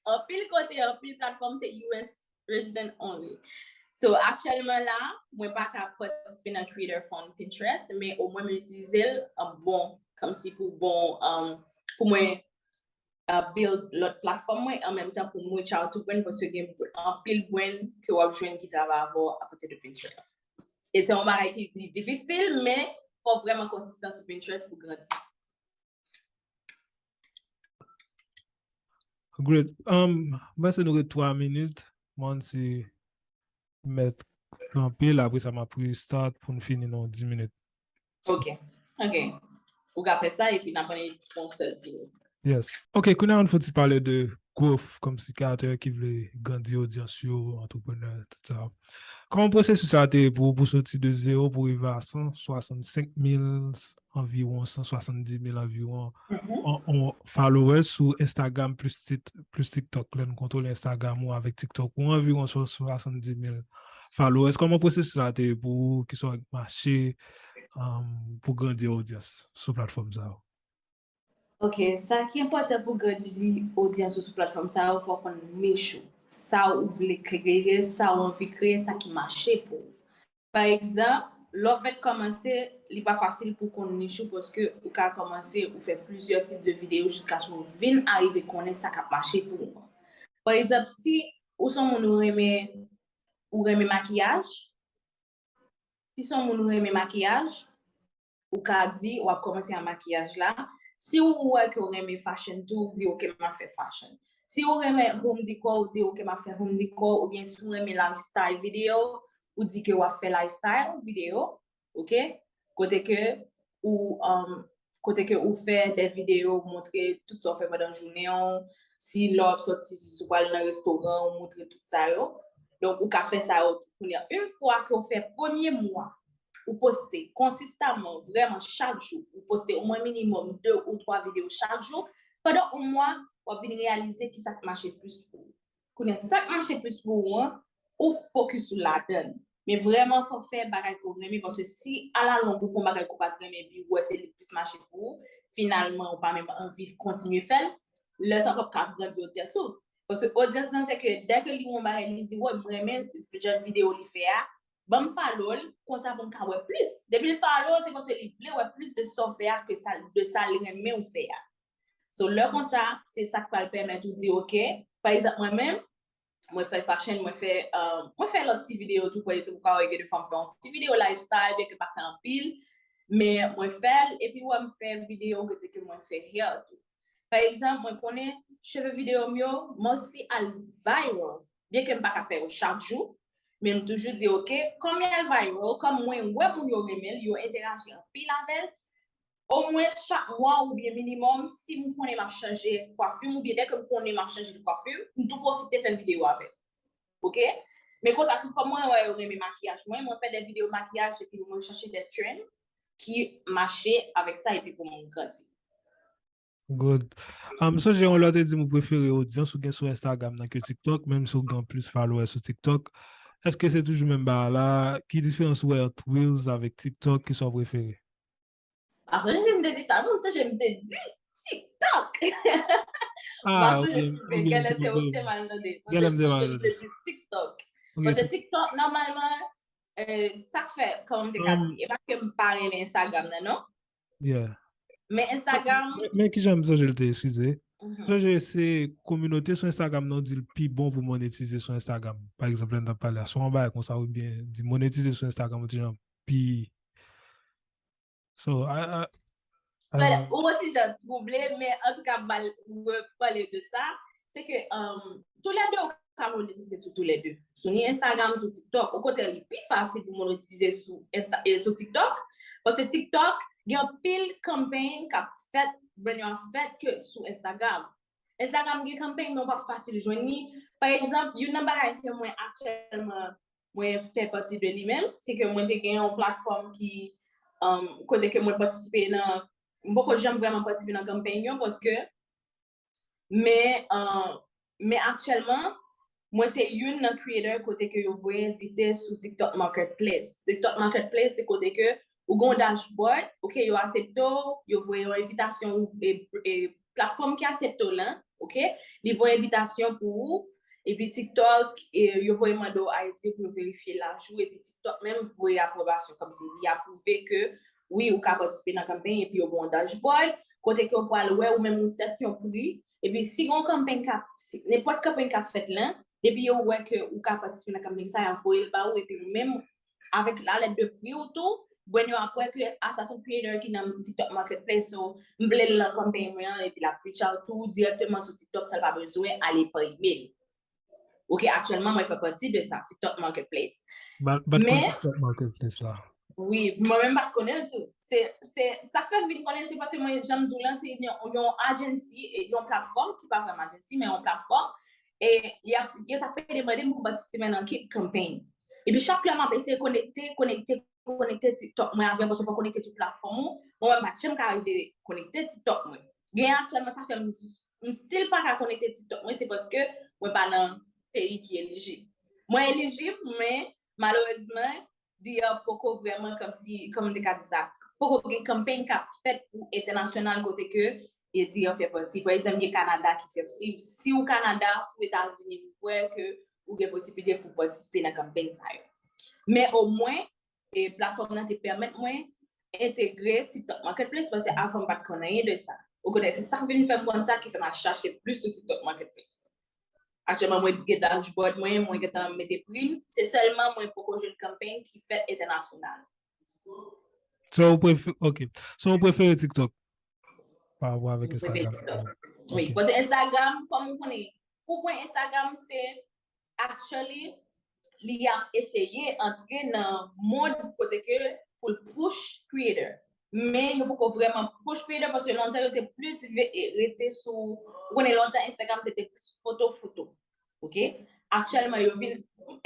Anpil kote, anpil platfòm se U S resident only. So, aktyèlman la, mwen pa ka patisipe nan Creator Fund Pinterest, men omwen m itilize l an bon, kòmsi pou bon, um, pou mwen uh, build lòt platfòm mwen, an menm tan pou m reach out to brand, paske gen anpil brand ke w ap jwenn ki travay avè w apati de Pinterest. E se yon bagay ki li difisil, men fò w vrèman konsistan sou Pinterest pou grandi. Great. Um, mwen se nou ret twa minit. Mwen si mèt kanpe l, apre sa m ap restart pou n fini nan dis minit. Ok, ok. Ou ka fè sa epi n ap annik fè yon sèl fini. Yes. Ok, kounye a nou fouti pale de growth kòmsi kreyatè ki vle grandi odyans yo, antreprenè, tout sa. Kòman pwosesis la te ye pou ou pou soti de zewo pou rive a san swasannsenk mil anviwon, san swasanndis mil anviwon an, an followers sou Instagram plis tit- plis TikTok? Lè nou kontwole Instagram ou avèk TikTok ou anviwon san swasanndis mil followers. Kòman pwosesis la te ye pou ou, ki sa w mache um, pou grandi odyans sou platfòm sa yo? Ok, sa ki enpòtan pou grandi odyans ou sou platfòm sa yo, fò w konn nich ou. Sa ou vle kreye, sa ou anvi kreye, sa ki mache pou ou. Pa egzanp, lè w fèk kòmanse, li pa fasil pou w konn nich ou paske ou ka kòmanse ou fè plizyè tip de videyo jiskaske w vin arive konnen sa k ap mache pou ou an. Pa egzanp, si ou se yon moun ou renmen ou renmen makiyaj, si se yon moun ou renmen makiyaj, ou ka di w ap kòmanse ak makiyaj la. Si ou wè ke w renmen fashion tou, ou di ok, m ap fè fashion. Si ou renmen home decor, ou di ok, m ap fè home decor, oubyen si ou renmen lifestyle videyo, ou di ke w ap fè lifestyle videyo, ok? Kote ke ou um, kote ke ou fè de videyo, ou montre tout sa w fè pandan jounen an, si lè w ap sòti, si w pral nan restoran, ou montre tout sa yo. Donk ou ka fè sa yo tou. Kounye a, yon fwa ke w fè premye mwa ou poste konsistaman, vrèman chak jou, ou poste omwen minimòm de ou twa videyo chak jou, pandan yon mwa, w ap vin reyalize ki sa k mache plis pou ou. Kounye a, sa k mache plis pou ou an, ou fokis ou ladan l. Men vrèman, fò w fè bagay ke w renmen, paske si alalong ou fè yon bagay ke w pa t renmen, epi ou wè se li k plis mache pou ou, finalman, ou pa menm anvi kontinye fè l, lè sa w p ap ka grandi odyans ou. Paske odyans lan, se ke dèke li wè yon bagay, li di, wè, m renmen jan videyo li fè a, ban m follow l, konsa pou m ka wè plis. Depi l follow w, se paske li vle wè plis de sa w fè a ke sa, de sa li renmen w fè a. So, lè konsa, se sa k pral pèmèt ou di, ok, pa egzanp, mwen menm, mwen fè fashion, mwen fè, uh, mwen fè lòt ti videyo tou, pa egzanp, ou ka wè gen de fwa m fè yon ti videyo lifestyle, byen ke pa fè anpil, men mwen fè l, epi wè m fè videyo kote ke mwen fè hair tou. Pa egzanp, mwen konnen cheve videyo m yo, mostly al viral. Byen ke m pa ka fè yo chak jou, men m toujou di, ok, kòm y al viral, kòm mwen wè moun yo renmen l, yo enteraji anpil avè l, omwen chak mwa oubyen minimòm, si m konnen m ap chanje kwafi m oubyen dèke m konnen m ap chanje kwafi m, m tou pwofite fè videyo avè l. Ok? Men konsa tou, kòm mwen wè yo renmen makiyaj mwen, mwen fè de videyo makiyaj epi mwen chache de trend ki mache avèk sa epi pou mwen grandi. Good. M sonje yon lè w te di m ou prefere odyans ou gen sou Instagram nan ke TikTok, menm si w gen plis followers sou TikTok. Èske se toujou menm bagay la? Ki diferans ou wè ant Reels avèk TikTok, ki sa w prefere? M pa sonje si m te di sa non, m sonje m te di TikTok. M pa sonje si m te, genlè se ou ki te mal tande. Genlè m te mal tande. TikTok. Paske TikTok, nòmalman, sa k fè, kòman m te ka di, e pa ke m pa renmen Instagram nan, non. Yeah. Men Instagram. Men, men kijan m sonje l te, eskize. Sonje se kominote sou Instagram nan, w di l pi bon pou monetize sou Instagram. Pa egzanp, lè n t ap pale a, se yon bagay konsa, oubyen di monetize sou Instagram, ou di jan pi. So, I, I, I don't know. Ou yon ti jan twouble, men antouka, m pral repale de sa. Se ke um, toulède ou ka monetize sou toulède. Sou ni Instagram, sou TikTok. Okontrè, li pi fasil pou monetize sou, Insta, eh, sou TikTok. Paske TikTok, gen anpil campaign k ap fèt, brand yo ap fèt ke sou Instagram. Instagram gen campaign, men w p ap fasil jwenn li. Pa egzanp, youn nan bagay ke mwen aktyèlman, mwen fè pati de li menm, se ke mwen te gen yon platfòm ki, um, kote ke mwen patisipe nan, m poko janm vrèman patisipe nan campaign yo, paske, men, uh, men aktyèlman, mwen se youn nan creator kote ke yo voye envite sou TikTok Marketplace. TikTok Marketplace, se kote ke ou gen yon dashboard, ok, yo aksepte w, yo voye yon envitasyon, ou, e, e, platfòm ki aksepte w lan, ok, li voye envitasyon pou ou, epi TikTok, e, yo voye mande w I D pou yo verifye laj ou, epi TikTok menm voye apwobasyon, kòmsi li apwouve ke wi, ou ka patisipe nan campaign, epi yo ba w yon dashboard, kote ke w pral wè ou menm ou sèt yon pri, epi si gen yon campaign k ap, si, nenpòt campaign k ap fèt lan, depi yo wè ke ou ka patisipe nan campaign sa, y ap voye l ba ou, epi ou menm, avèk la lèt de pri ou tou, brand yo ap wè ke a sa se yon creator ki nan TikTok Marketplace, so m vle l nan campaign mwen an, epi l ap reach out tou dirèkteman sou TikTok, san l pa bezwen ale pa email. Ok, aktyèlman, mwen fè pati de sa, TikTok Marketplace. Bat, bat kon TikTok Marketplace la. Wi, mwen menm m pa t konnen l tou. Se, se, sa k fè m vin konnen l, se paske mwen, jan m di w lan, se yon, yon agency, e yon platfòm, ki pa vrèman agency, men yon platfòm, e y ap, yo t ap demande m pou m patisipe nan kèk campaign. Epi chak lè m ap eseye konekte, konekte, konekte TikTok mwen avè l, paske fò konekte tout platfòm ou, mwen menm m pa t janm ka rive konekte TikTok mwen. Gen aktyèlman, sa fè m, m still pa ka konekte TikTok mwen, se paske mwen pa nan peyi ki elijib. Mwen elijib, men malerezman, D R poko vrèman kòmsi, kòman m te ka di sa, poko gen campaign k ap fèt pou entènasyonal kote ke e D R fè pati. Pa egzanp, gen Kanada ki fè pati. Si w Kanada, si w Etazini, m kwè ke ou gen posiblite pou patisipe nan campaign sa yo. Men omwen, e platfòm nan te pèmèt mwen entegre TikTok Marketplace, paske avan m pa t konn anyen de sa. Okontrè, se sa k vin fè m konn sa ki fè m al chache plis sou TikTok Marketplace. Aktyèlman, mwen gen dashboard mwen, mwen gentan mete pri m. Se sèlman mwen poko jwenn campaign ki fèt entènasyonal. So, ou prefere, ok. So, ou prefere TikTok pa rapò avèk Instagram? Wi, paske Instagram, kòm ou konnen, pou mwen, Instagram, se actually, li ap eseye antre nan mond kote ke pou l push creator. Men yo poko vrèman push creator paske lontan yo te plis rete sou, ou konnen lontan Instagram se te plis foto, foto. Ok? Aktyèlman yo vin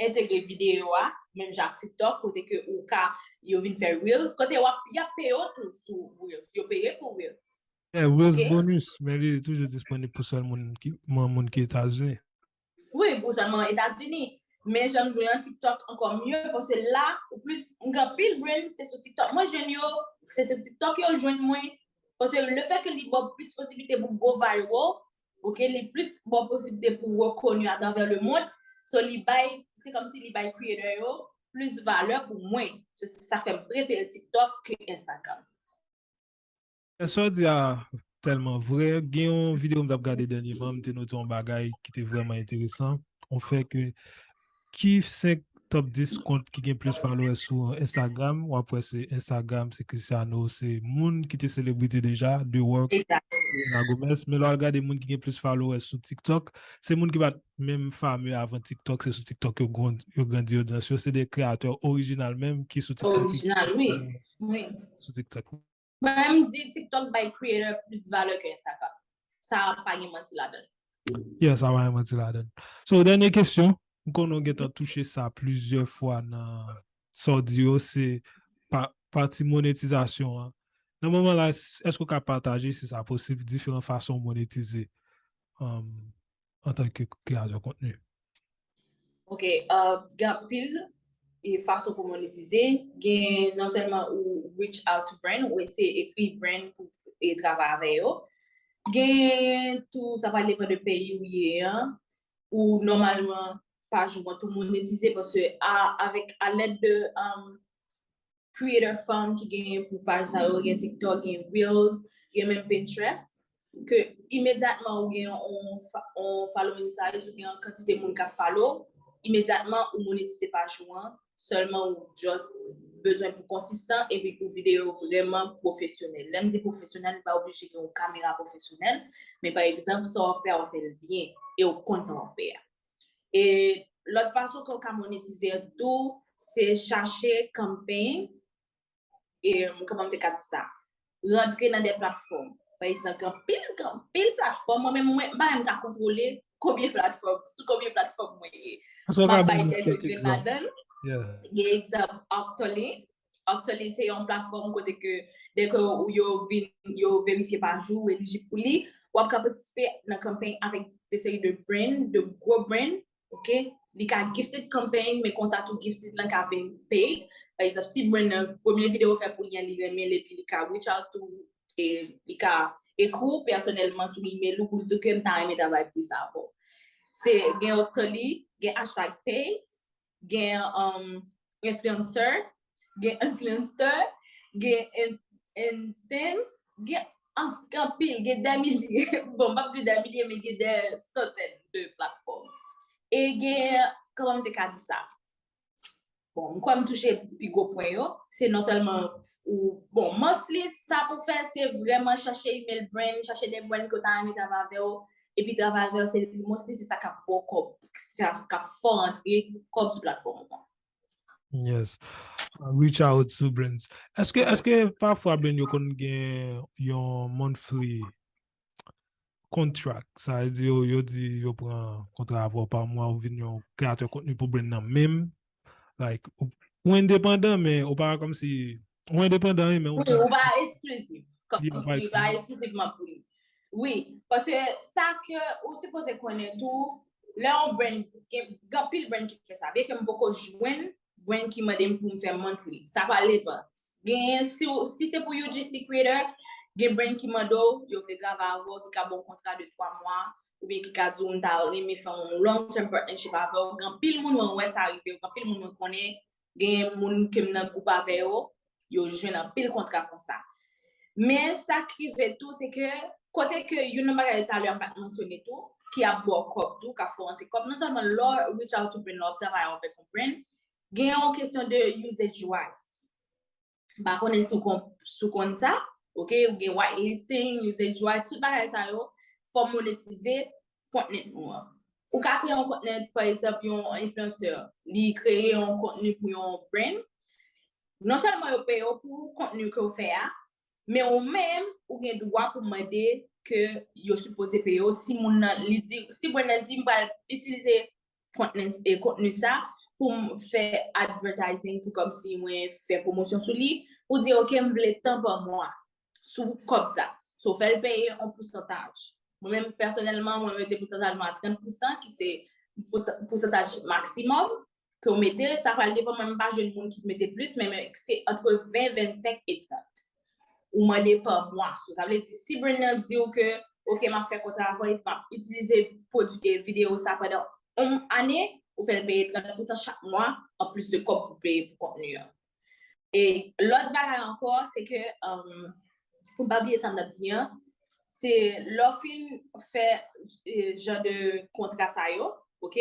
entegre videyo a, menm jan ak TikTok, kote ke ou ka, yo vin fè Reels, kote w ap, y ap peye w tou sou Reels, yo peye pou Reels. Yeah, Reels bonus, men li toujou disponib pou sèl moun ki, moun ki Etazini. Wi, pou sèlman Etazini. Men jan m di w lan, TikTok ankò mye, paske la, ou plis, m gen anpil brand, se sou TikTok mwen jwenn yo, se sou TikTok yo jwenn mwen. Paske le fè ke li ba w plis posiblite pou go viral, ok, li plis ba w posiblite pou rekoni atravè le mond. So, li bay, se kòmsi li bay creator yo plis valè pou mwen. Se sa fè m prefere TikTok ke Instagram. Sa w di a tèlman vrè. Gen yon videyo m t ap gade dènyèman, m te note yon bagay ki te vrèman enteresan. On fè ke ki senk top dis kont ki gen plis followers sou Instagram, w ap wè se Instagram, se Cristiano, se moun ki te selebrite deja, The Work, Selena Gomez. Men lè w al gade moun ki gen plis followers sou TikTok, se moun ki pa t menm fame avan TikTok, se sou TikTok yo, yo grandi odyans yo, se de kreyatè orijinal menm ki sou TikTok. Orijinal, wi. Wi. Sou TikTok. Mwen menm di TikTok bay creator plis valè ke Instagram. Sa pa gen manti ladan l. Yeah, sa pa gen manti ladan l. So, dènye kesyon, m konnen w gentan touche sa plizyè fwa nan sa w di yo, se pa, pati monetizasyon an. Nan moman la, èske w ka pataje, si sa posib, diferan fason w monetize um, antanke kreyatè kontni? Ok, uh, gen anpil e fason pou monetize. Gen non sèlman ou reach out to brand, ou eseye ekri brand pou e travay avè yo. Gen tou, sa va depann de peyi ou ye an, ou nòmalman paj ou an tou monetize paske a, avèk a lèd de um, creator fanm ki gen pou paj sa yo, gen TikTok, gen Reels, gen menm Pinterest. ke imedyatman ou gen yon, fa- yon following size, ou gen yon kantite moun k ap follow, imedyatman ou monetize paj ou an, sèlman ou just bezwen pou konsistan epi pou videyo vrèman pwofesyonèl. Lè m di pwofesyonèl, li pa oblije gen yon kamera pwofesyonèl, men pa egzanp, sa w ap fè a, w ap fè l byen e w konn sa w ap fè a. E lòt fason ke w ka monetize tou, se chache campaign, e kòman m te ka di sa? Rantre nan de platfòm. Pa egzanp, gen anpil, gen anpil platfòm. Mwen menm, mwen, m pa menm ka kontwole konbyen platfòm, sou konbyen platfòm mwen ye. M ap bay kèk egzanp ladan l. Gen egzanp, Octoly. Octoly se yon platfòm kote ke dèke yo vin, yo verifye paj ou, ou elijib pou li, w ap ka patisipe nan kanpay avèk de seri de brand, de gwo brand, ok? Li ka gifted campaign, men konsa tou gifted lan ka vin paid. Pa egzanp, si brand nan, premye videyo ou fè pou li an, li renmen l epi li ka reach out to ou, e li ka ekri w pèsonèlman sou email ou pou l di w ke m ta renmen travay pou sa avè w. Se gen Octoly, gen hashtag paid, gen um, influencer, gen influencer, gen in- intense, gen an- gen anpil, gen dè milye. Bon, m p ap di dè milye, men gen dè santèn de platfòm. E gen, kòman m te ka di sa? Bon, m kwè m touche pi gwo pwen yo. Se non sèlman ou, bon, mostly sa pou fè, se vrèman chache email brand, chache de brand ke w ta renmen travay avè yo, epi travay avè yo, se mostly se sa k ap ba w kòb, sa k ap fè w antre kòb sou platfòm ou an. Yes. Reach out to brands. Èske, èske pafwa brand yo konn gen yon monthly contract? Sa vle di yo, yo di yo pran kontra avè w pa mwa, ou vin yon kreyatè kontni pou brand nan menm. Like, ou, ou endepandan, men ou pa kòmsi, ou endepandan, wi, men ou Wi, ou pa eksklizif. Kòmsi ou pa eksklizivman pou li. Wi, paske sa ke ou sipoze konnen tou, lè yon brand, gen gen anpil brand ki fè sa. Byenke m poko jwenn brand ki mande m pou m fè monthly. Sa pral depann. Genyen, si, w- si se pou U G C creator, gen brand ki mande w, yo vle travay avè w, ki ka ba w kontra de twa mwa, oubyen ki ka di w m ta renmen fè yon long term partnership avè w. Gen anpil moun mwen wè sa rive, gen anpil moun mwen konnen, gen moun ke m nan gwoup avè yo, yo jwenn anpil kontra konsa. Men sa k rive tou, se ke kote ke youn nan bagay talè a m pa t mansyone tou, ki ap ba w kòb tou, k ap fè w antre kòb, non sèlman lè w reach out to brand, lè w ap travay avèk yon brand, gen yon kesyon de usage rights. M pa konnen si w konn, si w konn sa, ok, ou gen whitelisting, usage rights, tout bagay sa yo, fò w monetize content nou an. Ou ka kreye yon content, pa egzanp, yon influencer, li kreye yon kontni pou yon brand. Non sèlman yo peye w pou kontni ke w fè a, men ou menm, ou gen dwa pou mande ke yo sipoze peye w si moun nan, li di, si brand nan di, m pral itilize kontni, e kontni sa pou m fè advertising, pou kòmsi mwen fè pwomosyon sou li, ou di, ok, m vle tan pa mwa sou kòb sa. So, fè l peye yon pousantaj. Mwen menm, pèsonèlman, mwen mete pousantaj mwen a trant pousan, ki se pousantaj maksimòm ke w mete. Sa pral depann, mwen m pa jwenn moun ki mete plis, men se antre ven, vennsenk e trant. Ou mande pa mwa. So, sa vle di, si brand nan di w ke, ok, m ap fè kontra avè w, m ap itilize pwodui, videyo sa pandan yon ane, ou fè l peye trant pousan chak mwa, anplis de kòb pou peye pou kontni an. E lòt bagay ankò, se ke, um, pou m pa bliye sa m t ap di an, se lè w fin fè e, jan de kontra sa yo, ok?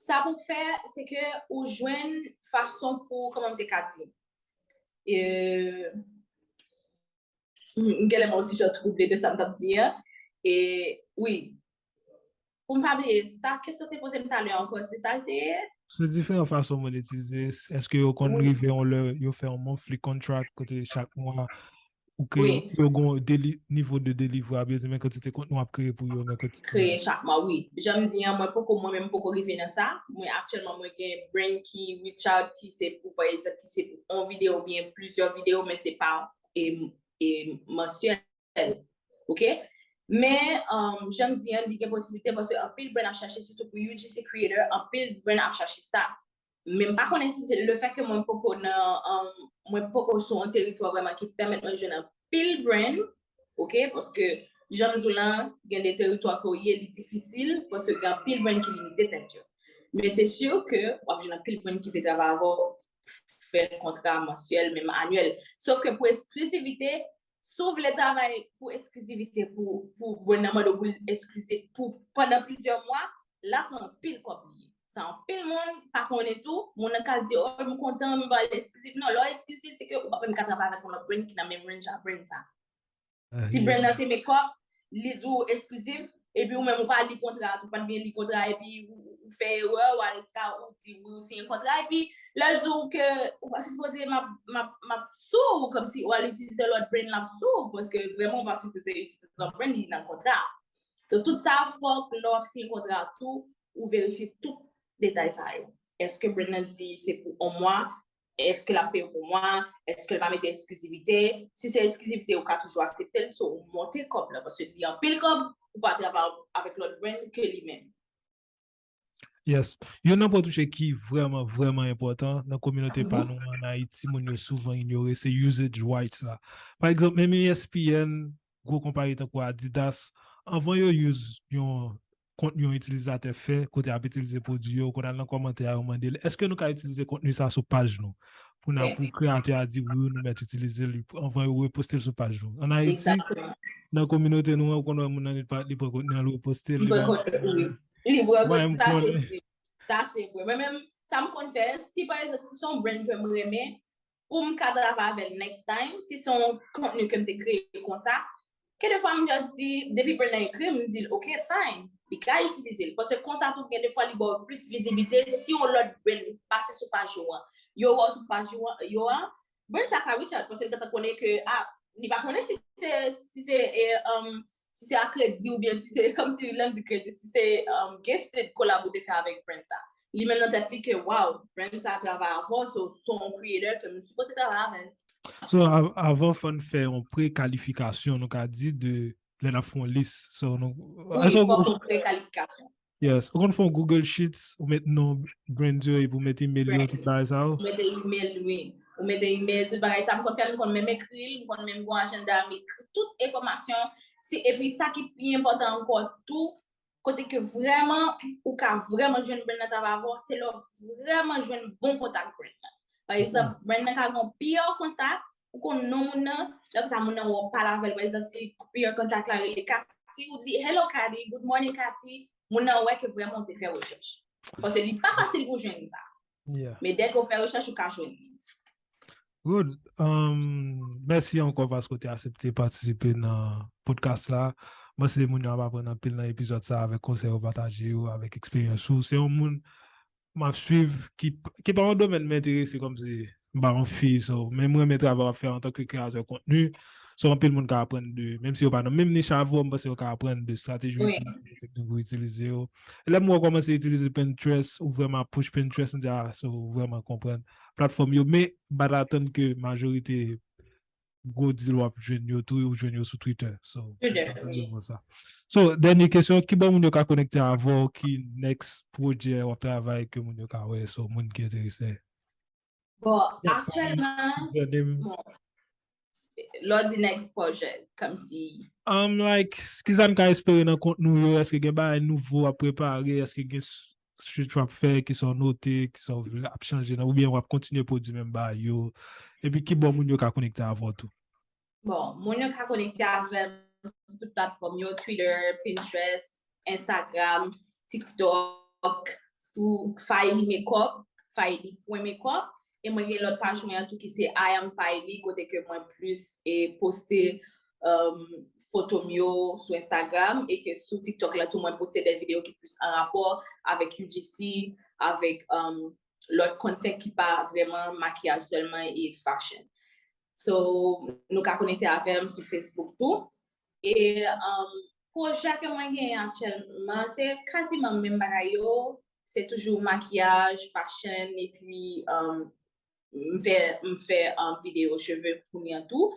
Sa pou fè, se ke ou jwenn fason pou, kòman m te ka di? E, m genlè m ti jan twouble de sa m t ap di an. E, wi, pou m pa bliye, sa kesyon te poze m talè ankò, se sa l te ye? Se diferan fason monetize. Èske yo konn rive yon lè, yo fè yon monthly contract, kote chak mwa, ou ke yo gen deli, nivo de delivery, vle di men kantite kontni w ap kreye pou yo, men kantite. Kreye chak mwa, wi. Jan m di an, mwen poko, mwen menm poko rive nan sa. Mwen aktyèlman, mwen gen brand ki reach out, ki se pou, pa egzanp, ki se pou yon videyo oubyen plizyè videyo, men se pa e, e mansyèl. Ok? Men, um, jan m di an, li gen posiblite paske anpil brand ap chache, sitou pou U G C creator, anpil brand ap chache sa. Men m pa konnen si se le fè ke mwen poko nan, um, mwen poko sou yon teritwa vrèman ki pèmèt mwen jwenn anpil brand, ok? Paske, jan m di w lan, gen de teritwa ke w ye, li difisil, paske gen anpil brand ki limite tèt yo. Men se si ke w ap jwenn anpil brand ki vle travay avè w, fè kontra mansyèl, menm anyèl. Sof ke pou eksklizivite, Si w vle travay pou eksklizivite, pou, pou brand nan mande w pou l eksklizif pou, pandan plizyè mwa, la se anpil kòb li ye. Se anpil moun pa konnen tou, moun nan ka di, oh, m kontan, m ba l eksklizif. Non, lè w eksklizif, se ke ou pa menm ka travay avèk yon lòt brand ki nan menm range a brand sa. Si brand nan se makeup, li di w eksklizif, epi ou menm ou pa li kontra a tou, ou pa t byen li kontra, epi ou, ou, ou fè erè, ou al ka, ou di wi, ou siyen kontra, epi lè l di w ke ou pa sipoze, m ap, m ap, m ap sou ou, kòmsi ou al itilize lòt brand, l ap sou ou, paske vrèman ou pa sipoze itilize yon brand, li nan kontra a. So, tout sa, fòk lè w ap siyen kontra a tou, ou verifye tout detay sa yo. Èske brand nan di se pou yon mwa? Èske l ap peye w pou mwa? Èske l pa mete eksklizivite? Si se eksklizivite, ou ka toujou aksepte l, so ou monte kòb la, paske li anpil kòb, ou pa travay avèk lòt brand ke li menm. Yes. Youn nan pwen w touche ki vrèman, vrèman enpòtan nan kominote pa nou an Ayiti, moun yo souvan inyore, se usage rights la. Pa egzanp, menm E S P N, gwo konpayi tankou Adidas, anvan yo use yon kontni yon itilizatè fè, kote ap itilize pwodui yo, ou konn al nan kòmantè a, yo mande l, èske nou ka itilize kontni sa sou paj nou? Pou n, pou kreyatè a di wi, nou mèt itilize li anvan yo reposte l sou paj nou. Ann Ayiti, nan kominote nou an, ou konn wè moun nan li pa, li pran kontni an, li reposte l, li bay. Li pran kontni, sa se vre. Sa se vre. Mwen menm, sa m konn fè, si pa egzanp, si se yon brand ke m renmen, pou m ka travay avè l next time, si se yon kontni ke m te kreye konsa, gen de fwa m just di, depi brand nan ekri m, m di l, ok, fine, li ka itilize l. Paske konsa tou, gen de fwa li ba w plis vizibilite, si yon lòt brand pase sou paj ou an, yo wè w sou paj ou an, yo an, brand sa ka reach out, paske l gentan konnen ke, ah, li pa konnen si se, si se, eh, um, si se a kredi oubyen si se, kòmsi lè m di kredi, si se, um, gifted collab ou te fè avèk brand sa. Li menm nan tèt li ke, wow, brand sa travay avè w, so, se yon creator ke m sipoze travay avè l. So, av- avan, fò n fè yon prekalifikasyon, nou ka di, de lè n ap fè yon lis. So, nou, Wi, fòk yon prekalifikasyon. Yes, ou konn fè yon Google Sheets, ou met non brand yo, epi ou met email yo, tout bagay sa yo. Ou mete email, wi. Ou mete email, tout bagay sa. M konn fè, m konn menm ekri l, m konn menm gon ajanda, m ekri tout enfòmasyon. Si, epi sa ki pi enpòtan ankò tou, kote ke vrèman, ou ka vrèman jwenn brand nan travay avè w, se lè w vrèman jwenn bon kontak brand nan. Pa egzanp, brand nan ka gen yon piyè kontak, ou konn non moun nan, lè konsa moun nan wè w pale avè l, pa egzanp, si piyè kontak la rele Cathy, ou di, hello Cathy, good morning Cathy, moun nan wè ke vrèman ou te fè rechèch. Paske li pa fasil pou jwenn sa. Men dèke ou fè rechèch, ou ka jwenn li. Good. Um, mèsi ankò paske w te aksepte patisipe nan podcast la. Mwen se moun yo ap aprann anpil nan epizòd sa avèk konsèy ou pataje yo, avèk eksperyans ou. Se yon moun m ap swiv ki, ki pa yon domèn m enterese kòmsi m pa yon fi, so, men m renmen travay w ap fè antanke kreyatè kontni. So, anpil moun ka aprann de, menm si yo pa nan menm nich avè w, m panse yo ka aprann de estrateji ou itilize, de teknik ou itilize yo. E lè m wè w kòmanse itilize Pinterest, ou vrèman push Pinterest, m di, ah, so, ou vrèman konprann platfòm yo. Men, m pa t atann ke majorite gwo deal w ap jwenn yo tou, ou jwenn yo sou Twitter. So, Twitter, wi. So, dènye kesyon, ki bò moun yo ka konekte avè w, ki next pwojè w ap travay ke moun yo ka wè, so, moun ki enterese? Bon, aktyèlman, bon, lè w di next pwojè, kòmsi Um, like, kisa n ka espere nan kontni w yo? Èske gen bagay nouvo w ap prepare? Èske gen s- switch w ap fè, kisa w note, kisa w vle ap chanje nan, oubyen w ap kontinye pwodui menm bagay yo? Epi ki bò moun yo ka konekte avè w tou? Bon, moun yo ka konekte avè m sou tout platfòm yo, Twitter, Pinterest, Instagram, TikTok, sou Faïly Makeup, faïly pwen makeup. E mwen gen lòt paj mwen an tou ki se I am Faïly, kote ke mwen plis e poste um, foto m yo sou Instagram e ke sou TikTok la tou mwen poste de videyo ki plis an rapò avèk U G C, avèk um, lòt content ki pa vrèman makiyaj sèlman e fashion. So, nou ka konekte avè m sou Facebook tou. E um, pwojè ke mwen genyen aktyèlman, se kaziman menm bagay yo. Se toujou makiyaj, fashion, epi um, m fè, m fè um, videyo cheve kounye an tou.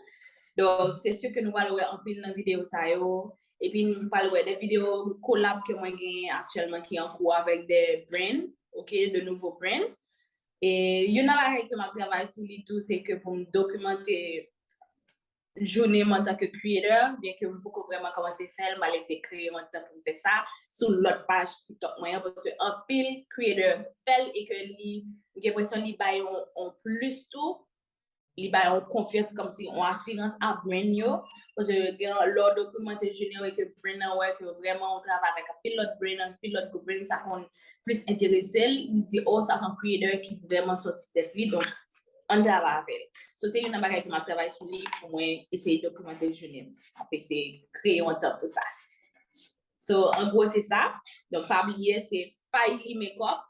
Donk, se si ke nou pral wè anpil nan videyo sa yo. Epi nou pral wè de videyo kolab ke mwen genyen aktyèlman ki an kou avèk de brand, ok, de nouvo brand. E youn nan bagay ke m ap travay sou li tou, se ke pou m dokimante jounen m antanke creator, byen ke m poko vrèman kòmanse fè l, m pral eseye kreye yon tan pou m fè sa sou lòt paj TikTok mwen an, paske anpil creator fè l e ke li, m gen enpresyon li bay yon, yon plis tou, li bay yon konfyans kòmsi yon asirans a brand yo, paske gen lè w dokimante junior e ke brand nan wè ke vrèman ou travay avèk anpil lòt brand, anpil lòt gwo brand, sa konn plis enterese l, li di, oh, sa se yon creator ki vrèman sòti tèt li, donk, ann travay avè l. So, se youn nan bagay ke m ap travay sou li pou mwen eseye dokimante jounen m. M ap eseye kreye yon tan pou sa. So, an gwo, se sa. Donk, pa bliye, se Faïly Makeup,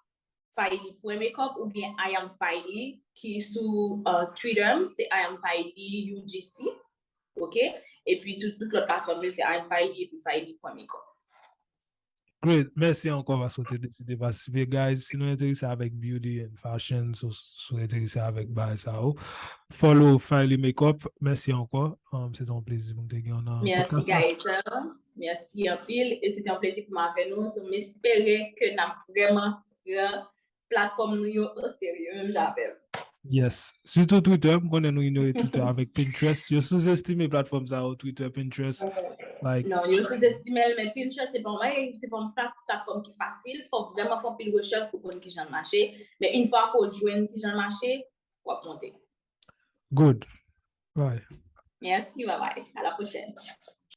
Faïly pwen makeup oubyen I am Faïly ki sou uh, Twitter m, se I am Faïly U G C. Ok? Epi sou tout lòt platfòm yo, se I am Faïly epi Faïly pwen makeup. Great. Mèsi ankò paske w te deside patisipe. Guys, si nou enterese avèk beauty and fashion, si w enterese avèk bagay sa yo, follow Faïly Makeup. Mèsi ankò. Um, se te yon plezi pou m te gen w nan podcast la. Mèsi Gaëtan. Mèsi anpil. E se te yon plezi pou m avè nou. So, m espere ke n ap vrèman pran platfòm nou yo o serye, menm jan avè m. Yes. Sitou Twitter, m konnen nou inyore Twitter avèk Pinterest. Yo souzestime platfòm sa yo, Twitter, Pinterest. Like, Non, yo souzestime l, men Pinterest se pa yon bagay, se pa yon plat- platfòm ki fasil. Fò w vrèman fè anpil rechèch pou konn kijan l mache. Men yon fwa ke w jwenn kijan l mache, w ap monte. Good. Bye. Merci, bye bye. À la prochaine.